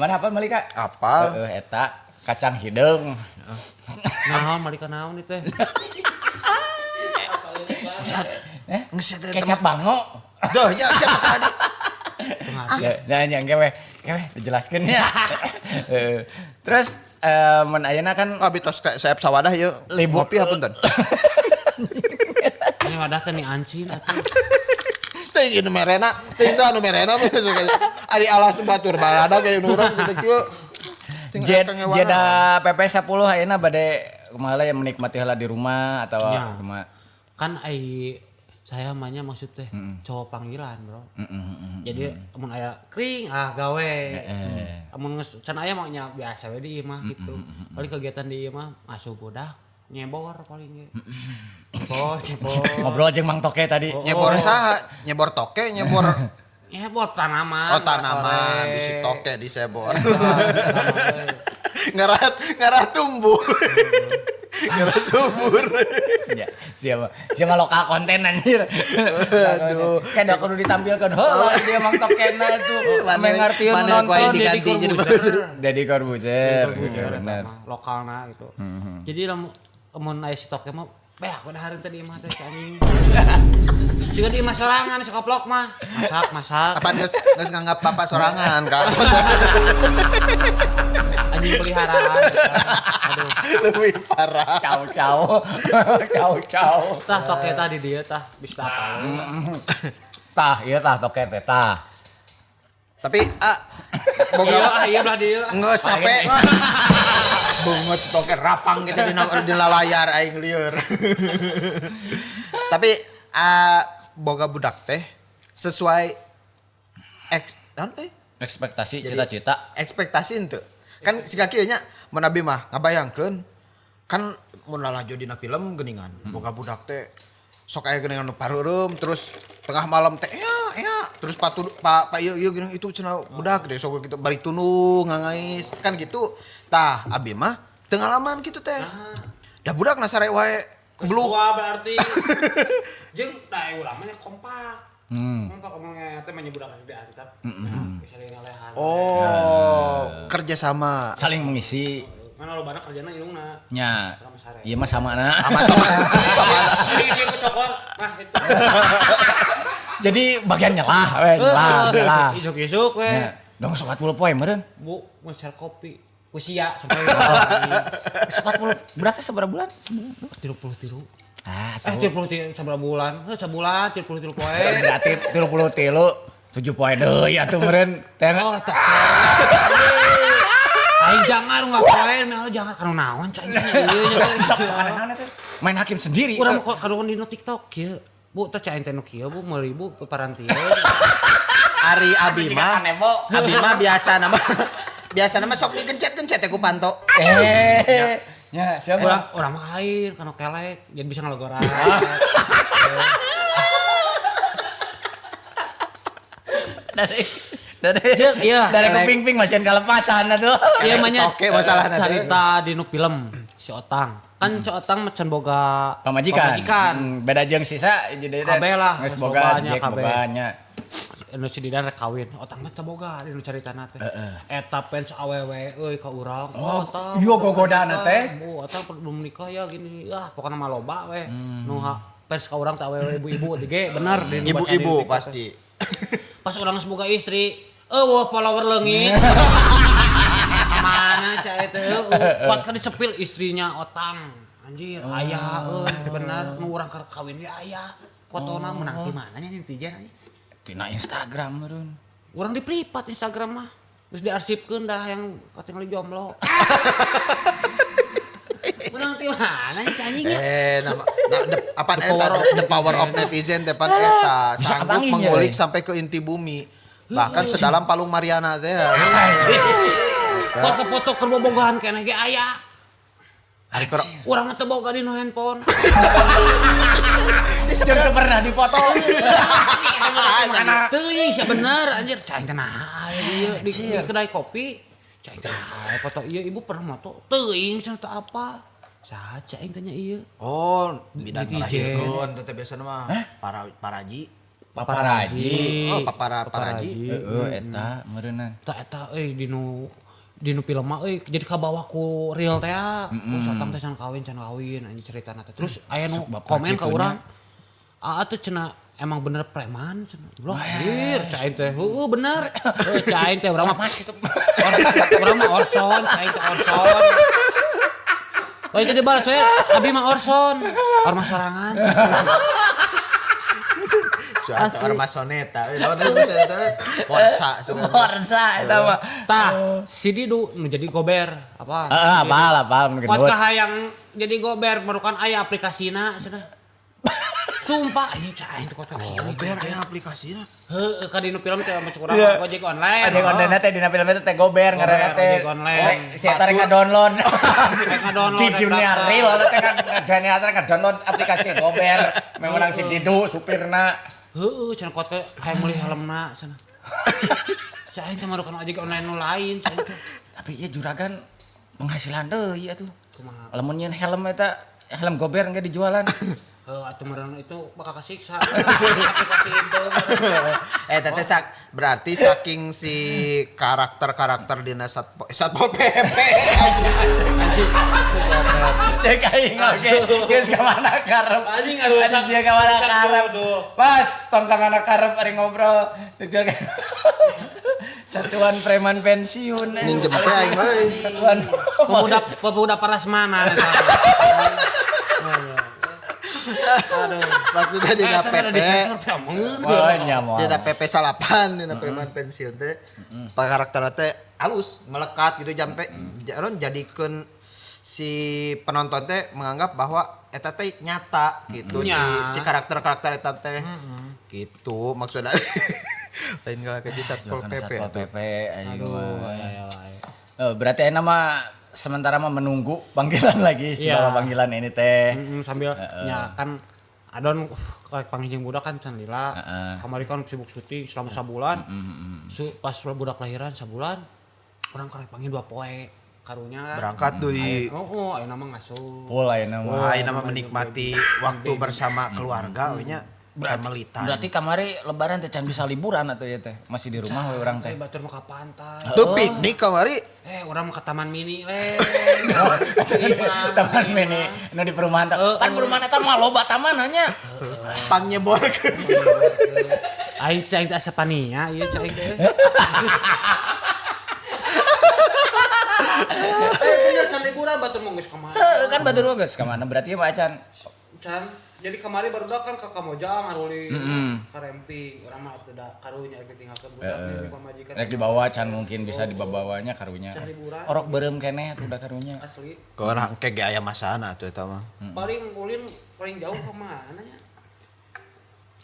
Mana apa Malika? Apa? Eta kacang hideung. Naon Malika naon ieu teh? Kecap bango. Duh, nya siapa tadi? Ya, nah, nya kewe dijelaskeun nya. Terus mun ayeuna kan abi tos ka sayap sawadah ieu. Ngopi hapunten. Ini wadah teh ni ancin atuh. Teh ieu nu merena, teh saha nu merena ari alas batur balada kayak nu urang kitu kieu. Jeda PP 10 ayeuna bade kumaha yang menikmati heula di rumah atau kumaha? Kan ai saya mahnya maksud teh cowok panggilan, bro. Jadi amun aya kring ah gawe. Amun geus can aya mah nya biasa we di imah gitu. Paling kegiatan di imah asup budak nyebor paling ge. Nyebor. Ngobrol jeung Mang Toke tadi. Nyebor saha? Nyebor toke, nyebor nyebor tanaman. Oh, tanaman bisi toke disebor. Ngarah tumbuh. Ngarah subur. Ya, siapa lokal konten anjir. Aduh. Kan kudu ditampilkan heula dia Mang Tokena tuh. Mengartieun nonton Deddy Corbuzier. Bener. Lokalna gitu. Jadi lamun aya si toke mah beak pada hari tadi imah teh anjing. Juga di imah sorangan si koplok mah. Masak. Apaan geus nganggap bapak sorangan kan. Anjing peliharaan. Aduh. Lebih parah. Ciao. Ciao. Tah toke tah di dieu tah bisa apa. Tah, ieu tah toke teh tah. Tapi boga iya belah dieu. Geus capek. Bunget toke rapang gitu di layar aing lieur. Tapi boga budak teh sesuai ekspektasi cita-cita. Ekspektasi henteu. Kan siga kieu nya mun abi mah ngabayangkeun kan mun lalajo dina film geuningan boga budak teh sok aya geuningan nu pareureum terus tengah malam teh ea terus patu pak ieu ieu geuning itu cenah budak deh sok kitu bari tunduh ngangais kan gitu. Tah abi mah teu ngalaman kitu teh. Da budak na sare wae belum berarti jeung tah urang mah kompak. Kompak ngomongnya teh mah budak diantap. Bisa ngalehan. Oh, kerja sama. Saling mengisi. Kan lobana kerjana ilungna. Nya. Ieu mah sama na. Sama. Jadi ieu kecokor. Nah, itu. Jadi bagian nyelah we, nyelah. Isuk-isuk we. Dong 40 poe meureun. Bu, mun share kopi. Usia sampai 40 berarti seberapa bulan? 33. Ah, 33 seberapa bulan? Heuh, sebulan 33 poe. Berarti 33 7 poe deui atuh meureun. Teh. Oh, tak. Aing jangan ngapain, meh jangan kanu naon cai ieu nya. Sok naon teh? Main hakim sendiri. Urang kanu dina TikTok kieu. Bu, teh cai teh nu kieu Bu, meuli Bu paranti. Ari abi mah. Abi mah biasa nama. Biasa nama sok dikencet-kencet ya ku panto. Ya, siapa? Orang mah lain, kanu kelek, jadi bisa ngalegoran. Dari kuping-ping masih kalepasan atuh. Iya mah oke masalahna carita di nu film si Otang. Kan si Otang macan boga pamajikan. Beda jeung sisa jadi kabeh lah, geus boga boganya. Anu si Didan rek kawin, Otang mah teu boga di nu caritana teh. Eta fans awewe euy ka urang. Oh, iya gogodana teh. Bu, Otang belum nikah ya gini. Ah, pokona mah loba we. Nu fans ka urang teh awewe ibu-ibu teh ge bener di ibu-ibu pasti. Pas urang geus boga istri, eueuh follower leungit. Mana cai teh kuat kan disepil istrinya Otang. Anjir, aya euy bener nu urang keur kawin ge aya. Fotona menang di mana nya netizen anjing. Tina Instagram meureun. Urang di privat Instagram mah. Terus diarsipkeun dah yang katingali jomblo. Menang ti mana si anjingnya? Apa eta the power of netizen teh pan eta sanggup mengulik sampai ke inti bumi. Bahkan sedalam Palung Mariana teh. Foto-foto keur bobogohan keneh ge aya. Ari urang teh boga dina handphone. Jeung pernah dipoto. Teuing bener anjir cai teh naha ieu di kedai kopi. Cai teh foto ieu ibu pernah moto. Teuing cenah teh apa? Saha cai tanya ieu. Oh, bidan ngalahirkeun teh biasana mah para paraji. Paparaji. Oh, paparaji. Heeh, eta meureunna. Tah eta euy dinu film mah euy jadi kabawa ku real teh. Oh, satang teh can kawin anjing ceritana teh. Terus aya nu komen ka urang. Aa teh cenah emang bener preman cenah. Loh, anjir, cai teh. Heueuh bener. Heuh cai teh urang mah pas itu. Urang mah orson, cai teh orson. Oh itu dibalas we, abi mah orson. Ormas sorangan. Asli. Ormas soneta. Borsa. Borsa eta mah. Tah, si Didu nu jadi gober apa? Heeh, apal nu gendut. Hayang jadi gober merukan aya aplikasina cenah. Sumpah anjing cai teh kota gober aya aplikasina. Heueuh ka dinu film teh macam urang ojek online. Ojek online teh dina film teh gober ngaranna teh. Ojek online. Si eta rek ngadownload. Rek ngadownload. Di dunia real teh kan ngadownload aplikasi gober. Meunang si Didu supirna. Heueuh cenah kuat ke hayang meuli helmna cenah. Cai teh marukan ojek online nu lain cai teh. Tapi ieu juragan penghasilan deui atuh. Kumaha? Lamun nyieun helm eta helm gober engke dijualan. Heuh atuh meureun itu bakal kasiksa aplikasi itu. Eta teh berarti saking si karakter-karakter dina Satpol PP anjing. Cek aing oge geus ka mana karep. Anjing ngarusak. Anjing ka mana karep. Pas tong ka mana karep ari ngobrol. Satuan preman pensiun. Minjem teh aing euy. Satuan pemuda Parasmanan eta. Aduh, maksudnya dina PP. Dina PP salapan, dina preman pensiun teh. Karakter teh halus, melekat gitu jampe jadikeun si penonton teh menganggap bahwa eta teh nyata gitu si karakter-karakter eta teh. Gitu maksudnya. Lain kalau ke Satpol PP. Satpol PP aduh. Berarti enak mah sementara mah menunggu panggilan lagi segala panggilan ini teh. Sambil ya kan Adon kayak panggil budak kan can lila. Kamari kan sibuk syuting selama sabulan. Pas budak lahiran sabulan urang karek panggil 2 poe. Karunya kan. Berangkat deui. Oh, ayeuna mah ngasuh. Full ayeuna mah. Ayeuna mah menikmati waktu bersama keluarga we nya. Berarti kamari lebaran teh can bisa liburan atuh ya teh. Masih di rumah we urang teh. Batur mah ka pantai. Tuh piknik kamari. Urang mah ka taman mini we. Taman mini nu di perumahan teh. Pan perumahan eta mah loba taman nya. Pangnyeborekeun. Aing cai teh asa pania ieu cai teh. Iya can liburan batur mah geus ka mana. Heeh kan batur mah geus ka mana berarti mah acan. Can. Jadi kemarin baru kan ke Kamojang ngaruli ka remping urang mah atuh da karunya ditinggalkeun budak di pamajikan. Rek dibawa can mungkin bisa dibawanya karunya. Orok beureum keneh atuh da karunya. Asli. Korang engke ge aya masana atuh eta mah. Paling ulin paling jauh ke mana nya?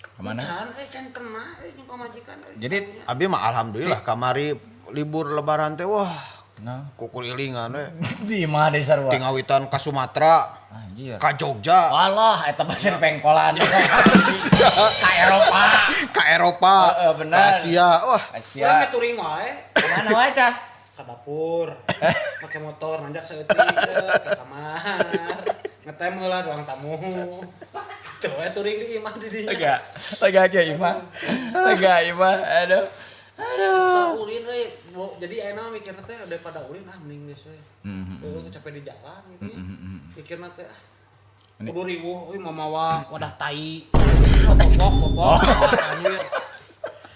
Ke mana? Can can kena jeung pamajikan. Jadi abi mah alhamdulillah kamari libur lebaran teh wah. Nah, kukulilingan we. Di imah deui sarua. Tingawitan ka Sumatera. Anjir. Ka Jogja. Walah eta pasir pengkolan. Ka Eropa. Ka Eropa. Heeh, bener. Ka Asia. Wah. Asia. Urang ge touring wae. Ka mana wae tah? Ka dapur. Make motor nanjak saeutik ke kamar. Ngetem heula ruang tamu. Coba touring di imah di dinya. Lega. Lega ge imah. Lega imah. Aduh. Aduh. Ulin we. Jadi ayeuna mikirna teh daripada ulin ah mending geus we. Heeh, capek di jalan gitu ya. Mikirna teh ah. Kudu riweuh euy mamawa wadah tai. Popok. Anjir.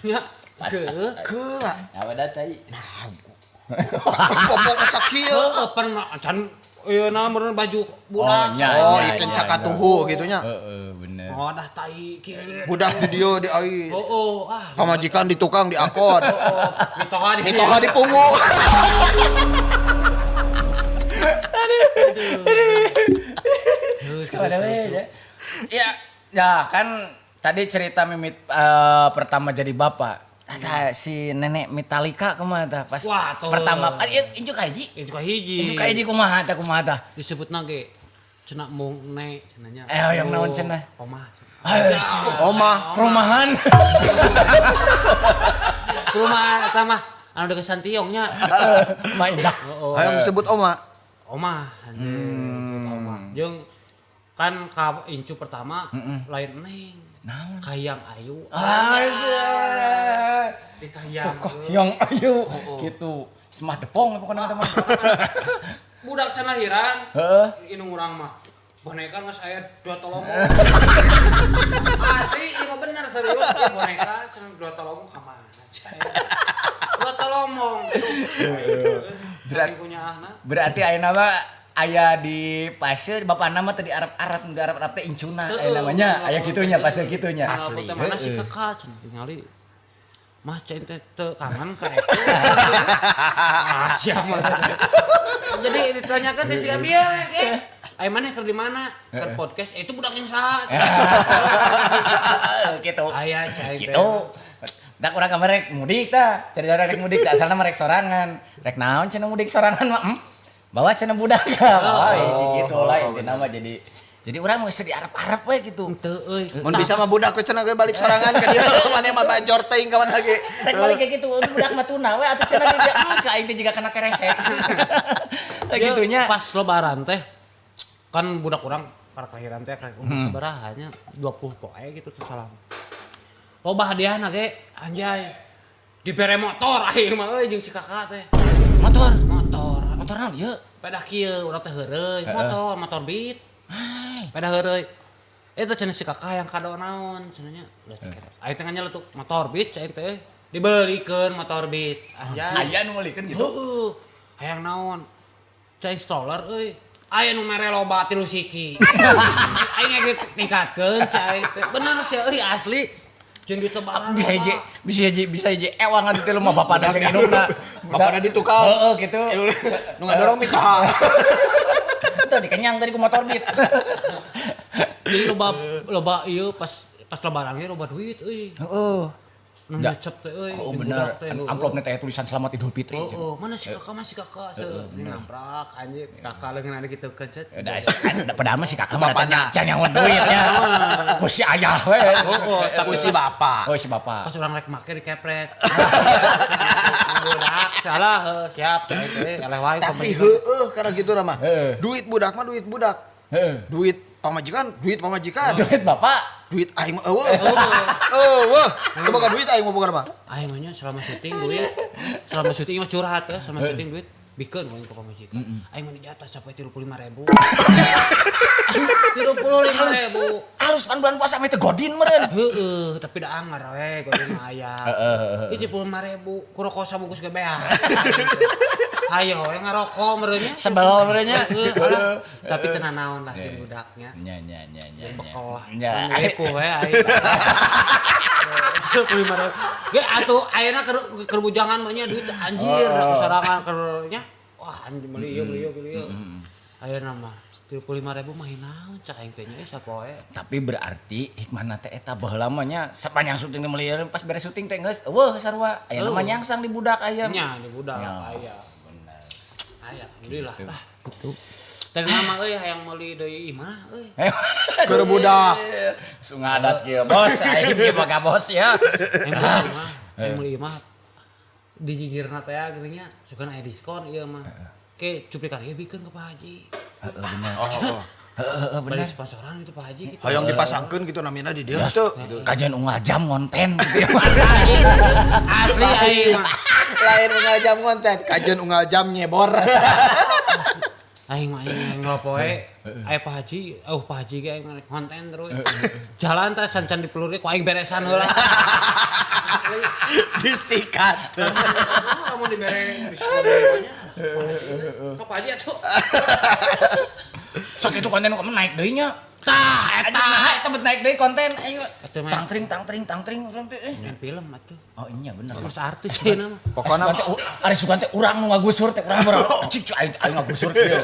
Nya, heueuh. Keula. Wadah tai. Nah, popok sakieu. Heueuh pan can ieu na meureun baju budak. Oh, ikan cakatuhu gitu nya. Heeh, bener. Mawadah tai kieu. Budak di dieu di ai. Oh, ah. Pamajikan di tukang di angkot. Oh, mitoha di Mitoha di pungu. Aduh. Ya, ya kan tadi cerita Mimit pertama jadi bapak. Tah si nenek Metallica kumaha tah pas wah, pertama kan injuk hiji. Injuk hiji. Injuk hiji kumaha tah kumaha tah? Disebutna ge cenah mung ne cenahnya. Yang naon cenah? Omah. Omah. Perumahan. Perumahan eta mah anu deket Santiong nya. Mah indah. Hayang disebut oma. Omah. Disebut omah. Jeung kan ka incu pertama lain neng. Naon? Kahiyang Ayu. Aja. Di Kahiyang. Kahiyang Ayu. Gitu. Semah depong pokoknya teman. Budak can lahiran. Heeh. Indung urang mah. Boneka geus aya 2 tolomong. Asli ieu mah bener serius ieu boneka can 2 tolomong ka mana? 2 tolomong. Berarti punya ahna. Berarti ayeuna mah aya di pasir bapana mah teu di Arab-Arab, di Arab-Arab teh incuna aya namanya, aya kitunya pasir kitunya. Asli. Mana si kakak cenah tingali. Mah cen teh teu kangen ka eta. Ah sia mah. Jadi ditanyakan teh si Abi ge. Aya maneh keur di mana? Keur podcast. Itu budak yang saha? Gitu. Aya cai teh. Gitu. Dak urang kamari rek mudik tah. Cari-cari rek mudik asalna mah rek sorangan. Rek naon cenah mudik sorangan mah? Bawa cenah budak bawa gitu lah intina mah jadi urang geus di Arab-Arab we gitu. Teu euy. Mun bisa mah budak we cenah ge balik sorangan ka dieu maneh mah bajor teuing ka mana ge. Rek balik kayak gitu budak mah tuna we atuh cenah di dieu ka aing teh jiga kana keresek. Gitunya. Pas lebaran teh kan budak urang karek lahiran teh karek umur sabaraha nya 20 poe gitu teh salah. Loba hadiahna ge anjay. Dibere motor aing mah euy jeung si kakak teh. Motor. Motor. Motor naon ieu? Pedah kieu urang teh heureuy, motor, motor Beat. Pedah heureuy. Eta cenah si kakak yang kado naon cenah nya. Aing teh nyeletuk motor Beat cai teh. Dibelikeun motor Beat. Anjay. Aya nu meulikeun gitu. Heueuh. Hayang naon? Cai stroller euy. Aya nu mere loba 3 siki. Aing ge tingkatkeun cai teh. Bener sih euy asli. Jeung duit lebaran. Bisa hiji ewang atuh teh lu mah bapana jeung indungna. Bapana di tukang. Heeh gitu. Nu ngadorong mitoha. Itu dikenyang tadi ku motor Beat. Jadi loba ieu pas lebaran ge loba duit euy. Heeh. Nu nyecep teh euy. Oh bener. Amplopna teh tulisan selamat Idul Fitri. Heeh, mana si kakak seueur namprak anjir si kakak leungeun anu kitu kencet. Udah padahal mah si kakak mah tanya can nyaho duitnya. Ku si ayah we. Heeh, ku si bapak. Oh si bapak. Pas urang rek make dikepret. Budak salah siap teh eleh wae. Tapi heueuh karena gitu mah. Duit budak mah duit budak. Duit pamajikan, duit pamajikan. Duit bapak, duit aing mah eueuh. Eueuh, teu boga duit aing mah boga mah. Aing mah nya selama syuting duit. Selama syuting mah curhat ya, selama syuting duit bikeun ku aing ka pamajikan. Aing mah di atas sampai 35.000. 35.000. Halus pan bulan puasa mah teu godin meureun. Heeh, tapi da anger we godin mah aya. Ieu 35.000 ku rokok sabungkus ge beak. Hayo we ngarokok meureun nya. Sebel meureun nya. Tapi teu nanaon lah jeung budaknya. Nya nya nya nya. Bekal lah. Nya. Ripuh we aing. 35.000. Ge atuh ayeuna keur bujangan mah nya duit anjir sorangan keur nya. Wah anjir meuli ieu meuli ieu meuli ieu. Ayeuna mah 35.000 mah naon cak aing teh nya sapoe. Tapi berarti hikmahna teh eta baheula mah nya sepanjang syuting teh meuli pas beres syuting teh geus eueuh sarua. Ayeuna mah nyangsang di budak aya. Nya di budak aya. Bener. Aya alhamdulillah lah. Gitu. Tadi nama euy hayang meuli deui imah euy. Keur budak. Sungai adat kieu bos, aing ge boga bos ya. Hayang meuli imah di gigirna teh geuning nya sugan aya diskon ieu mah. Ke cuplikan ieu bikeun ka Pak Haji. Heeh bener. Oh. Heeh bener. Balik sponsoran gitu Pak Haji gitu. Hayang dipasangkeun gitu namina di dieu teu. Kajian unggal jam konten gitu. Asli aing mah. Lain unggal jam konten, kajian unggal jam nyebor. Aing mah aing nglopoe. Aya Pak Haji, oh Pak Haji ge aing mah konten terus. Jalan teh can-can dipelurke ku aing beresan heula. Asli disikat. Kamu dibere diskon nya. Kok Pak Haji atuh. Sok itu konten kamu naik deui nya. Tah eta. Nah, eta bet naik deui konten ayo. Tangtring tangtring tangtring urang teh. Main film atuh. Oh iya bener. Mas artis sih nama. Pokona ari sugan teh urang nu ngagusur teh urang urang. Cik aing aing ngagusur kieu.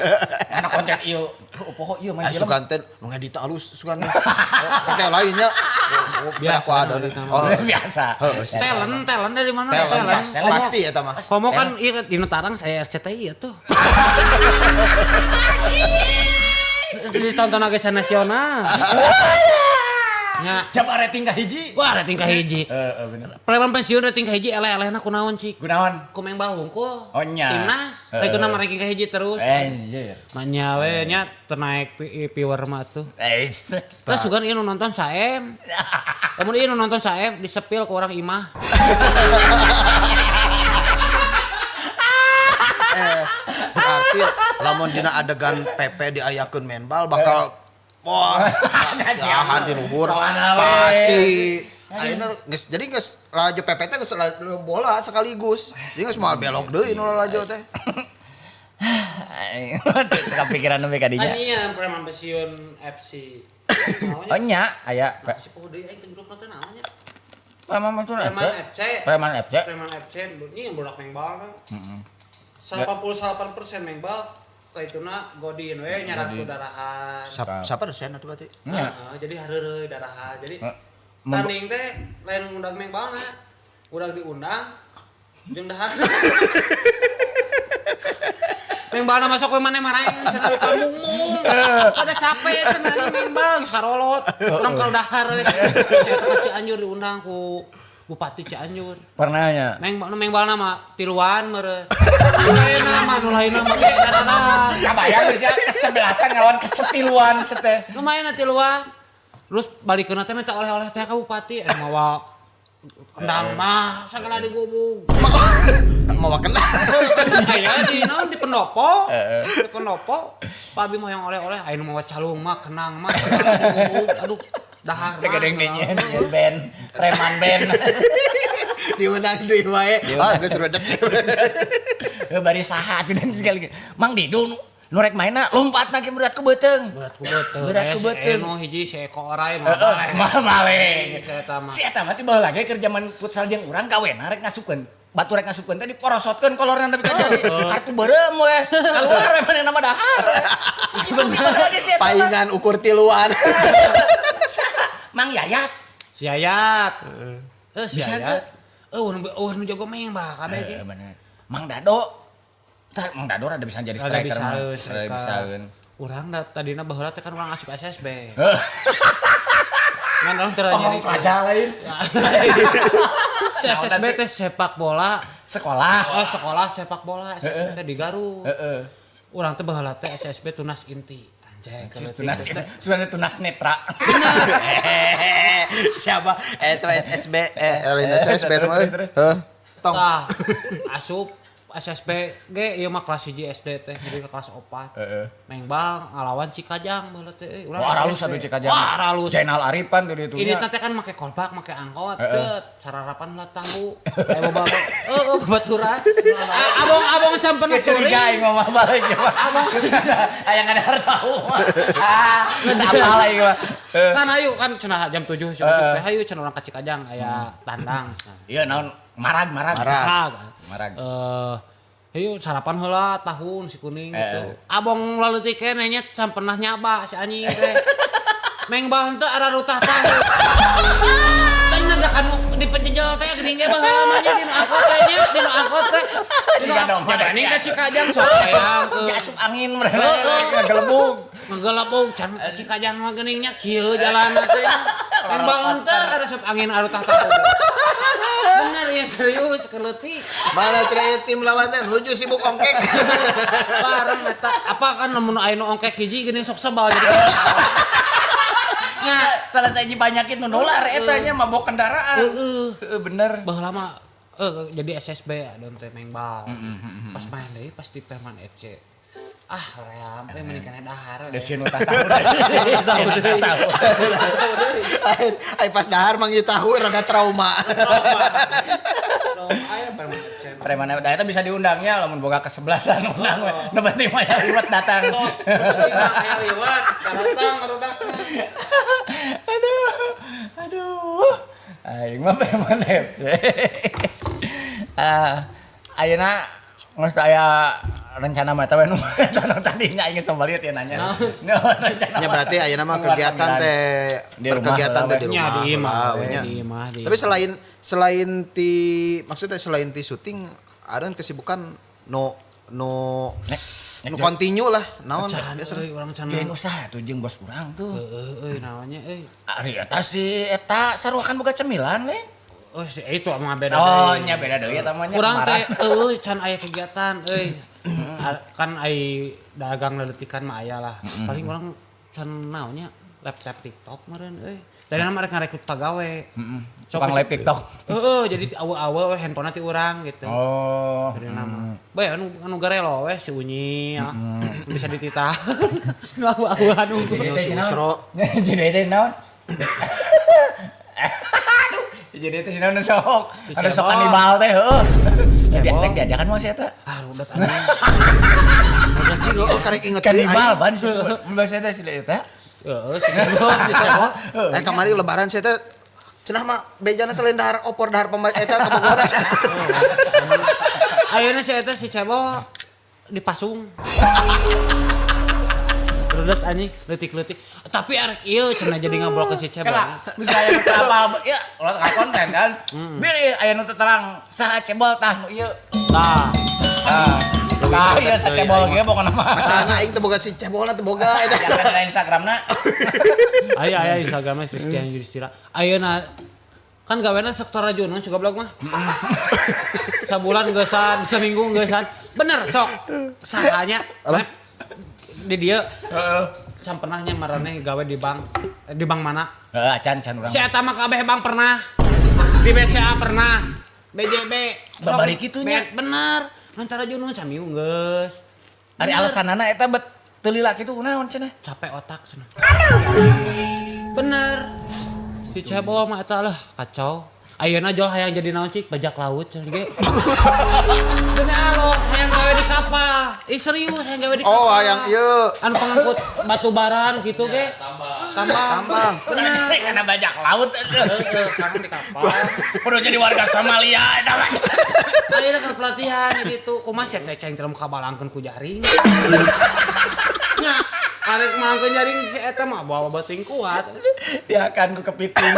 Anak konten ieu. Pokok ieu main film. Sugan teh nu ngedit alus sugan teh. Teh lainnya. Biasa. Oh, biasa. Talent, talent dari mana? Talent. Pasti eta mah. Komo kan ieu di Tarang saya RCTI ya tuh. Ditonton agesa nasional. Nya jam rating ka hiji. Wah, rating ka hiji. Heeh, bener. Preman pensiun rating ka hiji eleh-elehna kunaon cik? Kunaon? Ku main bal hungkul. Oh nya. Timnas. Itu nama ranking ka hiji terus. Anjir. Manya we nya teu naik viewer mah tuh. Terus sugan ieu nu nonton saem. Lamun ieu nu nonton saem disepil ku urang imah. Berarti lamun dina adegan PP diayakeun main bal bakal wah jahan di luhur pasti. Ayeuna geus jadi geus lalajo PP teh geus bola sekaligus. Jadi geus moal belok deui nu lalajo teh. Kepikiran nembe ka dinya. Anya preman pensiun FC. Oh nya aya si poho deui aing grup teh naon nya? Preman FC. Preman FC. Preman FC. Ini yang bola main bal. Heeh. 88% main bal kaituna godin we nyarat ku darahan. Siapa dosen atuh berarti? Heeh, jadi hareureuy darahan. Jadi tanding teh lain ngundang main balna. Udah diundang jeung dahar. Main balna masuk we maneh maraeng cenah kamungmung. Ada capek cenah main bal geus karolot. Urang kalau dahar we. Saya ka Cianjur diundang ku Bupati Cianjur. Pernah nya. Meng balna mah tiluan meureun. Nu lainna mah ge dadadar. Kabayang geus ya kesebelasan ngelawan kesetiluan seteh. Lumayan tiluan. Terus balikeunna teh minta oleh-oleh teh ka bupati mawa kendang mah sagala digubug. Mawa kendang. Aya di naon di pendopo. Di pendopo Pak Abi mah yang oleh-oleh aya nu mawa calung mah kendang mah digubug. Aduh. Dahar segedeng nyanyian band, preman band. Diundang deui wae. Ah geus rudet. Bari saha atuh dan sekali. Mang Dido nu rek mainna lompatna ge berat ku beuteung. Berat ku beuteung. Berat ku beuteung. Nu hiji si Eko Orai mah maleng. Si Si eta mah teh baheula ge keur jaman futsal jeung urang gawena rek ngasupkeun. Batu rek ngasupkeun teh diporosotkeun kolorna nepi ka jadi. Kartu beureum we. Kaluar we manehna mah dahar. Paingan ukur tiluan. Mang Yayat. Si Yayat. Si Yayat. Eueuh nu jago main bah kabeh ge. Bener. Mang Dado. Tah Mang Dado rada bisa jadi striker mah. Rada bisaeun. Urang da tadina baheula teh kan urang asup SSB. Ngan urang teu nyeri. Praja lain. Si SSB teh sepak bola sekolah. Oh, sekolah sepak bola SSB teh di Garut. Heeh. Urang teh baheula teh SSB Tunas Inti. Tunas, sudah tunas netra. Siapa? Itu SSB, SSB terus. Tong. Asup SSB ge ieu mah kelas 1 SD teh, jadi ke kelas 4. Main bal ngalawan Cikajang baheula teh. Wah, aralus atuh Cikajang. Wah, aralus. Zainal Arif kan dari itu. Ini teh kan make kolbak, make angkot, cet, sararapan lah tahu. Aya boba. Heeh, babaturan. Abong-abong campen curiga aing mah balik. Abong aya ngadahar tahu. Ah, geus apal aing mah. Kan ayo kan cenah jam 7 asup teh hayu cenah urang ka Cikajang aya tandang. Iya naon marag. Ayo sarapan heula tahun si kuning gitu. Abong laleutik keneh nya can pernah nyaba si anjing teh. Meng bal henteu ararutah tahu. Tanya da kan di penjejel teh geuning ge baheula mah nya dina angkot teh nya, dina angkot teh. Jiga dong. Jadani ka Cikajang sok hayang ke. Asup angin ngagelebug. Ngagelebug can ka Cikajang mah geuning nya kieu jalanna teh. Meng bal henteu arasup angin arutah tahu. Bener ya serius keleutik. Malah cerita tim lawan teh nuju sibuk ongkek. Bareng eta apa kan lamun aya nu ongkek hiji geuning sok sebal jadi. Nah, salah sahiji penyakit nu nular eta nya mabok kendaraan. Heeh. Bener. Baheula mah jadi SSB adon teh main bal. Pas main deui pas di Preman FC. Ah, ream teh mending kana dahar. Desin utah tahu. Tahu. Ai pas dahar mang ieu tahu rada trauma. Trauma. Aya Preman FC. Preman da eta bisa diundangnya lamun boga kesebelasan undang we. Nu penting mah aya liwat datang. Aya liwat, datang barudakna. Aduh. Aduh. Aing mah Preman FC. Ayeuna geus aya rencana mah we nu tadinya aing kembali ya nanya. Nya berarti ayeuna mah kegiatan teh berkegiatan teh di rumah. Di imah. Tapi selain ti maksudnya selain ti syuting ada kesibukan no continue lah naon biasa urang can. Lain usaha tuh jeung bos urang tuh. Heeh euy naonnya euy. Ari eta si eta sarua kan boga cemilan lain. Oh itu mah beda deui. Oh nya beda deui eta mah nya. Urang teh euy can aya kegiatan euy. Kan ai dagang leletikan mah aya lah. Paling urang can naonnya laptop TikTok meureun euy. Dari nama rek ngarekrut pagawe. Tukang live TikTok. Heeh, jadi awal-awal we handphone ti urang gitu. Oh. Dari nama. Bae anu garelo we si Unyi bisa dititah. Awal-awal anu si Usro. Jadi teh naon? Aduh, jadi teh naon sok. Anu sok kanibal teh heuh. Jadi rek diajakan mah si eta. Ah, udah anjing. Anjing heuh karek inget kanibal ban si bahasa teh si eta. Heeh, si cebol. Kamari lebaran saya teh cenah mah bejana teh lain dahar opor dahar eta ka Bogor. Ayeuna si eta si cebol dipasung. Rudet anjing leutik-leutik. Tapi arek ieu cenah jadi ngobrolkeun si cebol. Bisa aya nu teu apal ieu ulah ka konten kan. Bilih aya nu teu terang saha cebol tah nu ieu. Tah. Tah ieu sa cebol ge pokona mah. Masalahna aing teu boga si cebolna teu boga eta. Jangan Instagramna. Aya aya Instagramna Christian Yudhistira. Ayeuna kan gawena sektor rajunun suka blog mah. Sabulan geusan, seminggu geusan. Bener sok. Sahanya di dia heeh. Can pernah nya maraneh gawe di bank. Di bank mana? Heeh, can urang. Si eta mah kabeh bank pernah. Di BCA pernah. BJB. Babari kitu nya. Bener. Antara junun saminggu geus. Ari alasanana eta bet teu lila kitu kunaon cenah? Capek otak cenah. Bener. Si cebol mah eta lah kacau. Ayeuna jol hayang jadi naon cik bajak laut cenah ge. Geus alo hayang gawe di kapal. Ih serius hayang gawe di kapal. Oh hayang ieu. Anu pengangkut batu baran gitu ge. Tambang. Bener. Karena bajak laut heeh, karena di kapal. Kudu jadi warga Somalia eta mah. Ayeuna keur pelatihan gitu. Kumaha sia ceceng teh kabalangkeun ku jaring. Nya, arek malangkeun jaring si eta mah bawa bating kuat. Diakan ku kepiting.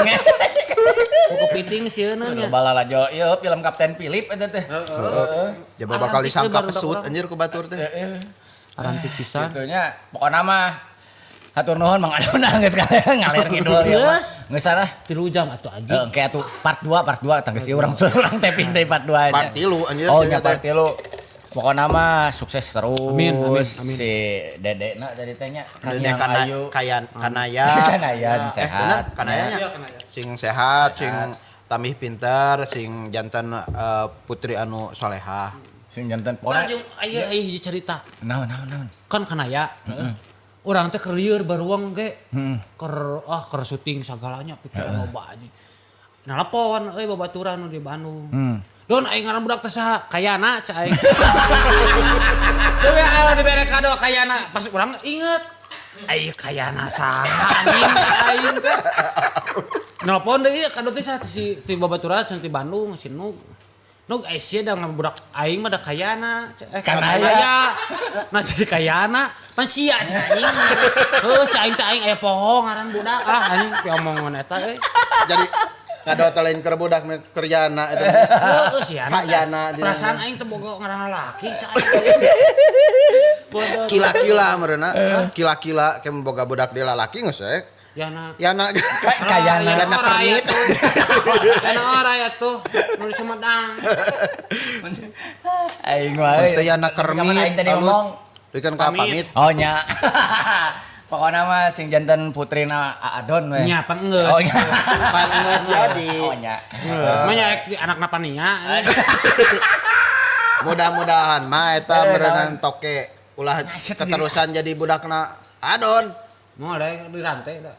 Ku kepiting sieun nya. Balalajo ieu film Kapten Philip eta teh. Heeh. Jaba bakal disangka pesut anjir ku batur teh. Heeh. Arantik pisan. Kitu nya pokona mah hatur nuhun Mang Adona geus ngalir ngidul ieu mah. Geus sarah 3 jam atuh anjing. Heeh, engke atuh part 2 tanggeus ieu urang taping deui part 2 nya. Part 3 anjir. Oh nya part 3. Pokoknya mah sukses terus. Amin, amin, amin. Si Dede na tadi tanya Dede Ayu Kanaya. Kanaya sing sehat. Kanaya nya. Sing sehat, sing tambih pintar, sing jantan putri anu solehah. Sing jantan pokoknya. Aya aya hiji cerita. Naon. Kan Kanaya. Heeh. Urang teh keur lieur baruang ge. Keur keur syuting sagalanya pikiran loba anjing. Nelpon euy babaturan nu di Bandung. Don aing ngaran budak teh saha? Kayana cai aing. Dewe aya dibere kado Kayana. Pas urang inget. Ai Kayana saha anjing aing teh. Nelpon deui kado teh saha si ti babaturan cenah ti Bandung si Nuk. Nuk ai sia da budak aing mah da Kayana. Kanaya. Nah jadi Kayana. Pan sia cai aing. Heuh cai aing teh aing aya poho ngaran budak. Ah anjing piomongan eta euy. Jadi ngado lain keur budak keur Yana eta. Heeh si Yana. Yana. Perasaan aing teh boga ngaranna laki cai. Kila-kila meureunna. Kila-kila ke boga budak dia lalaki geus we. Yana. Yana. Kayana. Yana kermit. Yana ora ya tuh. Nu di Sumedang. Aing wae. Teu Yana kermit. Aing tadi ngomong. Ikan ka pamit. Oh nya. Pokoknya mah sing janten putrina Adon we. Nya pan geus. Oh nya. Pan geus jadi. Oh nya. Mah nya anakna pania. Mudah-mudahan mah eta meureunan toke ulah keterusan jadi budakna Adon. Mau ada yang dirantai da.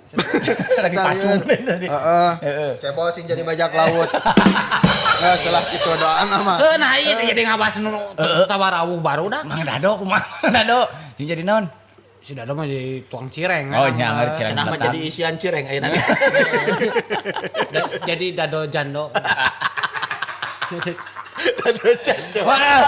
Lagi pasung. Heeh. Cebol sing jadi bajak laut. Nah, setelah itu doaan mah. Heuh, nah ieu teh jadi ngabahas nu tawarawuh baru dah. Mang Dado kumaha Mang Dado? Sing jadi naon? Si Dado mah jadi tukang cireng. Oh, nya cireng. Cenah mah jadi isian cireng ayeuna. Jadi Dado jando. Dado jando. Wah,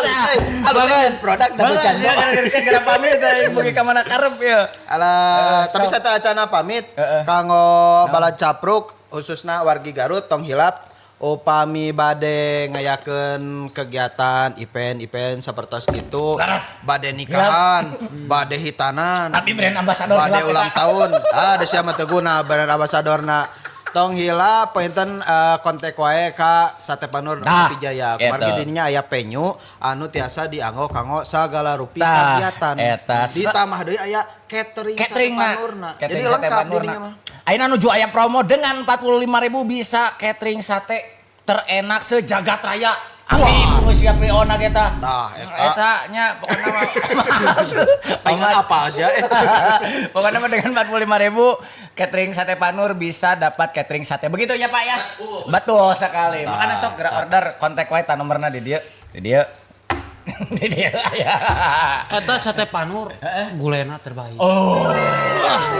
alus produk Dado jando. Gara-gara saya pamit mugi ka mana karep ya. Alah, tapi sateuacana pamit kanggo bala capruk khususna wargi Garut tong hilap upami bade ngayakeun kegiatan event-event sapertos kitu, bade nikahan, bade hitanan, tapi brand ambassador bade ulang tahun. Ah, da sia mah teu guna brand ambassadorna. Tong hilap pointen kontak wae ka Sate Panur Kopi Jaya. Kumargi dinya aya penyu anu tiasa dianggo kanggo sagala rupi kegiatan. Ditambah deui aya catering Sate Panurna. Jadi lengkap dinya mah. Ayeuna nuju aya promo dengan 45.000 bisa catering sate terenak sejagat raya. Abi nu siap PO na eta. Tah eta nya pokona mah pengen apa aja. Pokona mah dengan 45.000 catering Sate Panur bisa dapat catering sate. Begitu ya Pak ya? Betul sekali. Makanya sok gerak order kontak wae ta nomorna di dieu. Di dieu. Di dieu aya. Eta Sate Panur gulena terbaik. Oh.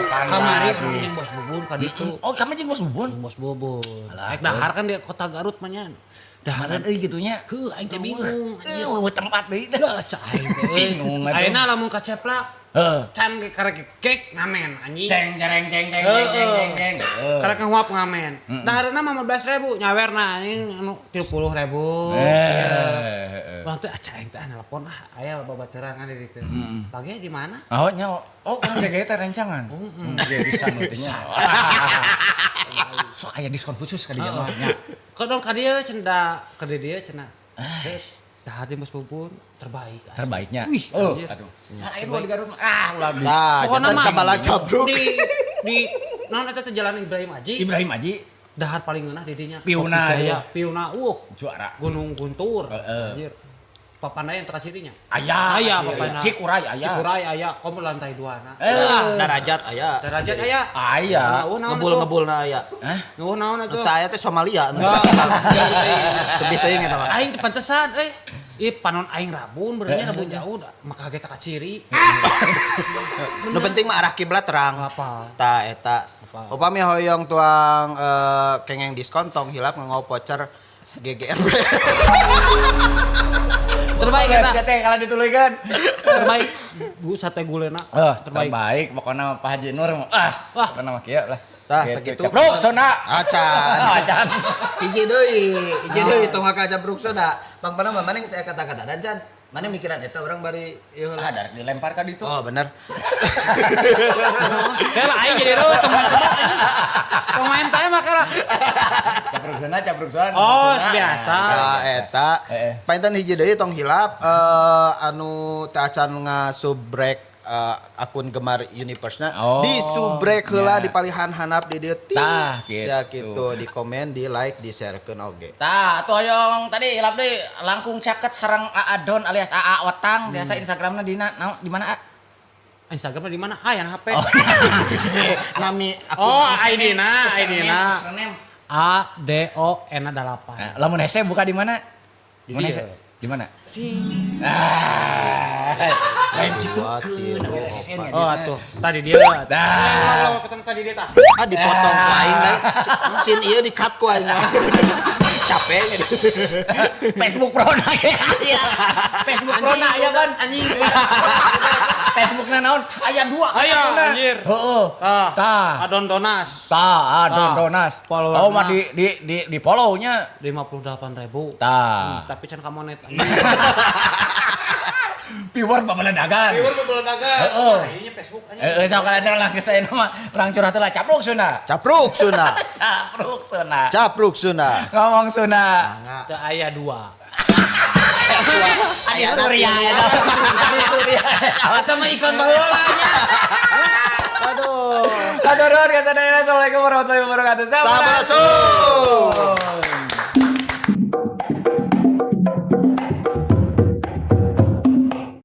Kamari urang jeung Bos Bubun ka ditu. Oh, kamari jeung Bos Bubun. Bos Bubun. Rek dahar kan di kota Garut mah nya. Daharan euy kitu nya. Heuh aing teh bingung. Eueuh tempat deui dah. Aing teh bingung atuh. Ayeuna lamun kaceplak. Heeh. Can ge karek kek ngamen anjing. Ceng cereng ceng ceng ceng ceng ceng. Karek nguap ngamen. Dahareuna mah 15.000 nyawerna anjing anu 30.000. Heeh. Bang teh aca aing teh nelpon ah aya babaturan di ditu. Pagi di mana? Oh nya. Oh kan gege teh rencangan. Heeh. Bisa nu teh nya. Sok aya diskon khusus ka dieu mah nya. Kodong ka dieu cenah, ka dieu cenah. Geus, dahar di Bos Bubun terbaik. Terbaiknya. Wih, oh, atuh. Nah, aya dua di Garut. Ah, ulah di. Tah, pokona mah bala cabruk. Di naon eta teh Jalan Ibrahim Aji. Ibrahim Aji. Dahar paling ngeunah di dinya. Piuna. Piuna, juara. Gunung Guntur. Heeh. Anjir. Papandayan teh cirinya. Aya, aya papana. Cikuray aya. Cikuray aya, komo lantai 2 na. Darajat aya. Darajat aya. Aya. Ngebul-ngebulna aya. Hah? Nuhun naon atuh? Tah aya teh Somalia. Tebih teuing eta mah. Aing teh pantesan euy. Ih panon aing rabun beureunya rabun jauh maka kaget ka ciri. Nu penting mah arah kiblat terang. Apa? Tah eta. Upami hoyong tuang kengeng diskon tong hilap nganggo voucher GGRB. Terbaik eta. Teh kalau dituluykeun. Terbaik. Gu sate gulena. Terbaik pokona Pak Haji Nur. Ah, pokona mah kieu lah. Tah sakitu. Capruk Sona. Acan. Acan. Hiji deui, hiji deui tong ka capruk Sona. Pangpana mah maneh saya kata-kata dan can. Mana mikiran eta orang bari ieu heula. Ah, darek dilempar ka ditu. Oh, bener. Kela aing jadi reueuh pemain teh mah kela. Capruk Sona, capruk Sona. Oh, biasa. Tah eta. Painten hiji deui tong hilap anu teu acan ngasubrek akun Gemar Universe-na di subrek heula di palihan hanap di dieu. Tah gitu. Sia kitu di komen, di like, di share-keun oge. Tah atuh hoyong tadi hilap deui langkung caket sareng AA Don alias AA Otang biasa Instagramna dina di mana A? Instagramna di mana? Ah, yang HP. Oh. Nami akun. Oh, ID-na, ID-na. A D O N 8. Nah, lamun hese buka di mana? Di hese di mana? Si. Ah. Lain gitu keun Oh atuh, tadi dia. Tah. Ketemu tadi dia tah. Ah dipotong ku aing deui. Sin ieu di-cut ku aing. Capek gitu. Facebook Prona ya. Facebook Prona aya kan anjing. Facebookna naon? Aya dua. Aya anjir. Heeh. Tah. Adon Donas. Tah, Adon Donas. Oh mah di follow-nya 58.000. Tah. Tapi can ka monet. Viewer babeledagan. Viewer babeledagan. Heeh. Ini Facebook anjing. Heeh, sok kada lah geus aya mah urang curhat lah capruk Sunda. Capruk Sunda. Capruk Sunda. Capruk Sunda. Ngomong Sunda. Teu aya dua. Aya Surya eta. Aya Surya. Eta mah iklan baheula nya. Aduh. Aduh, nuhun ka sadayana. Assalamualaikum warahmatullahi wabarakatuh. Sampurasun.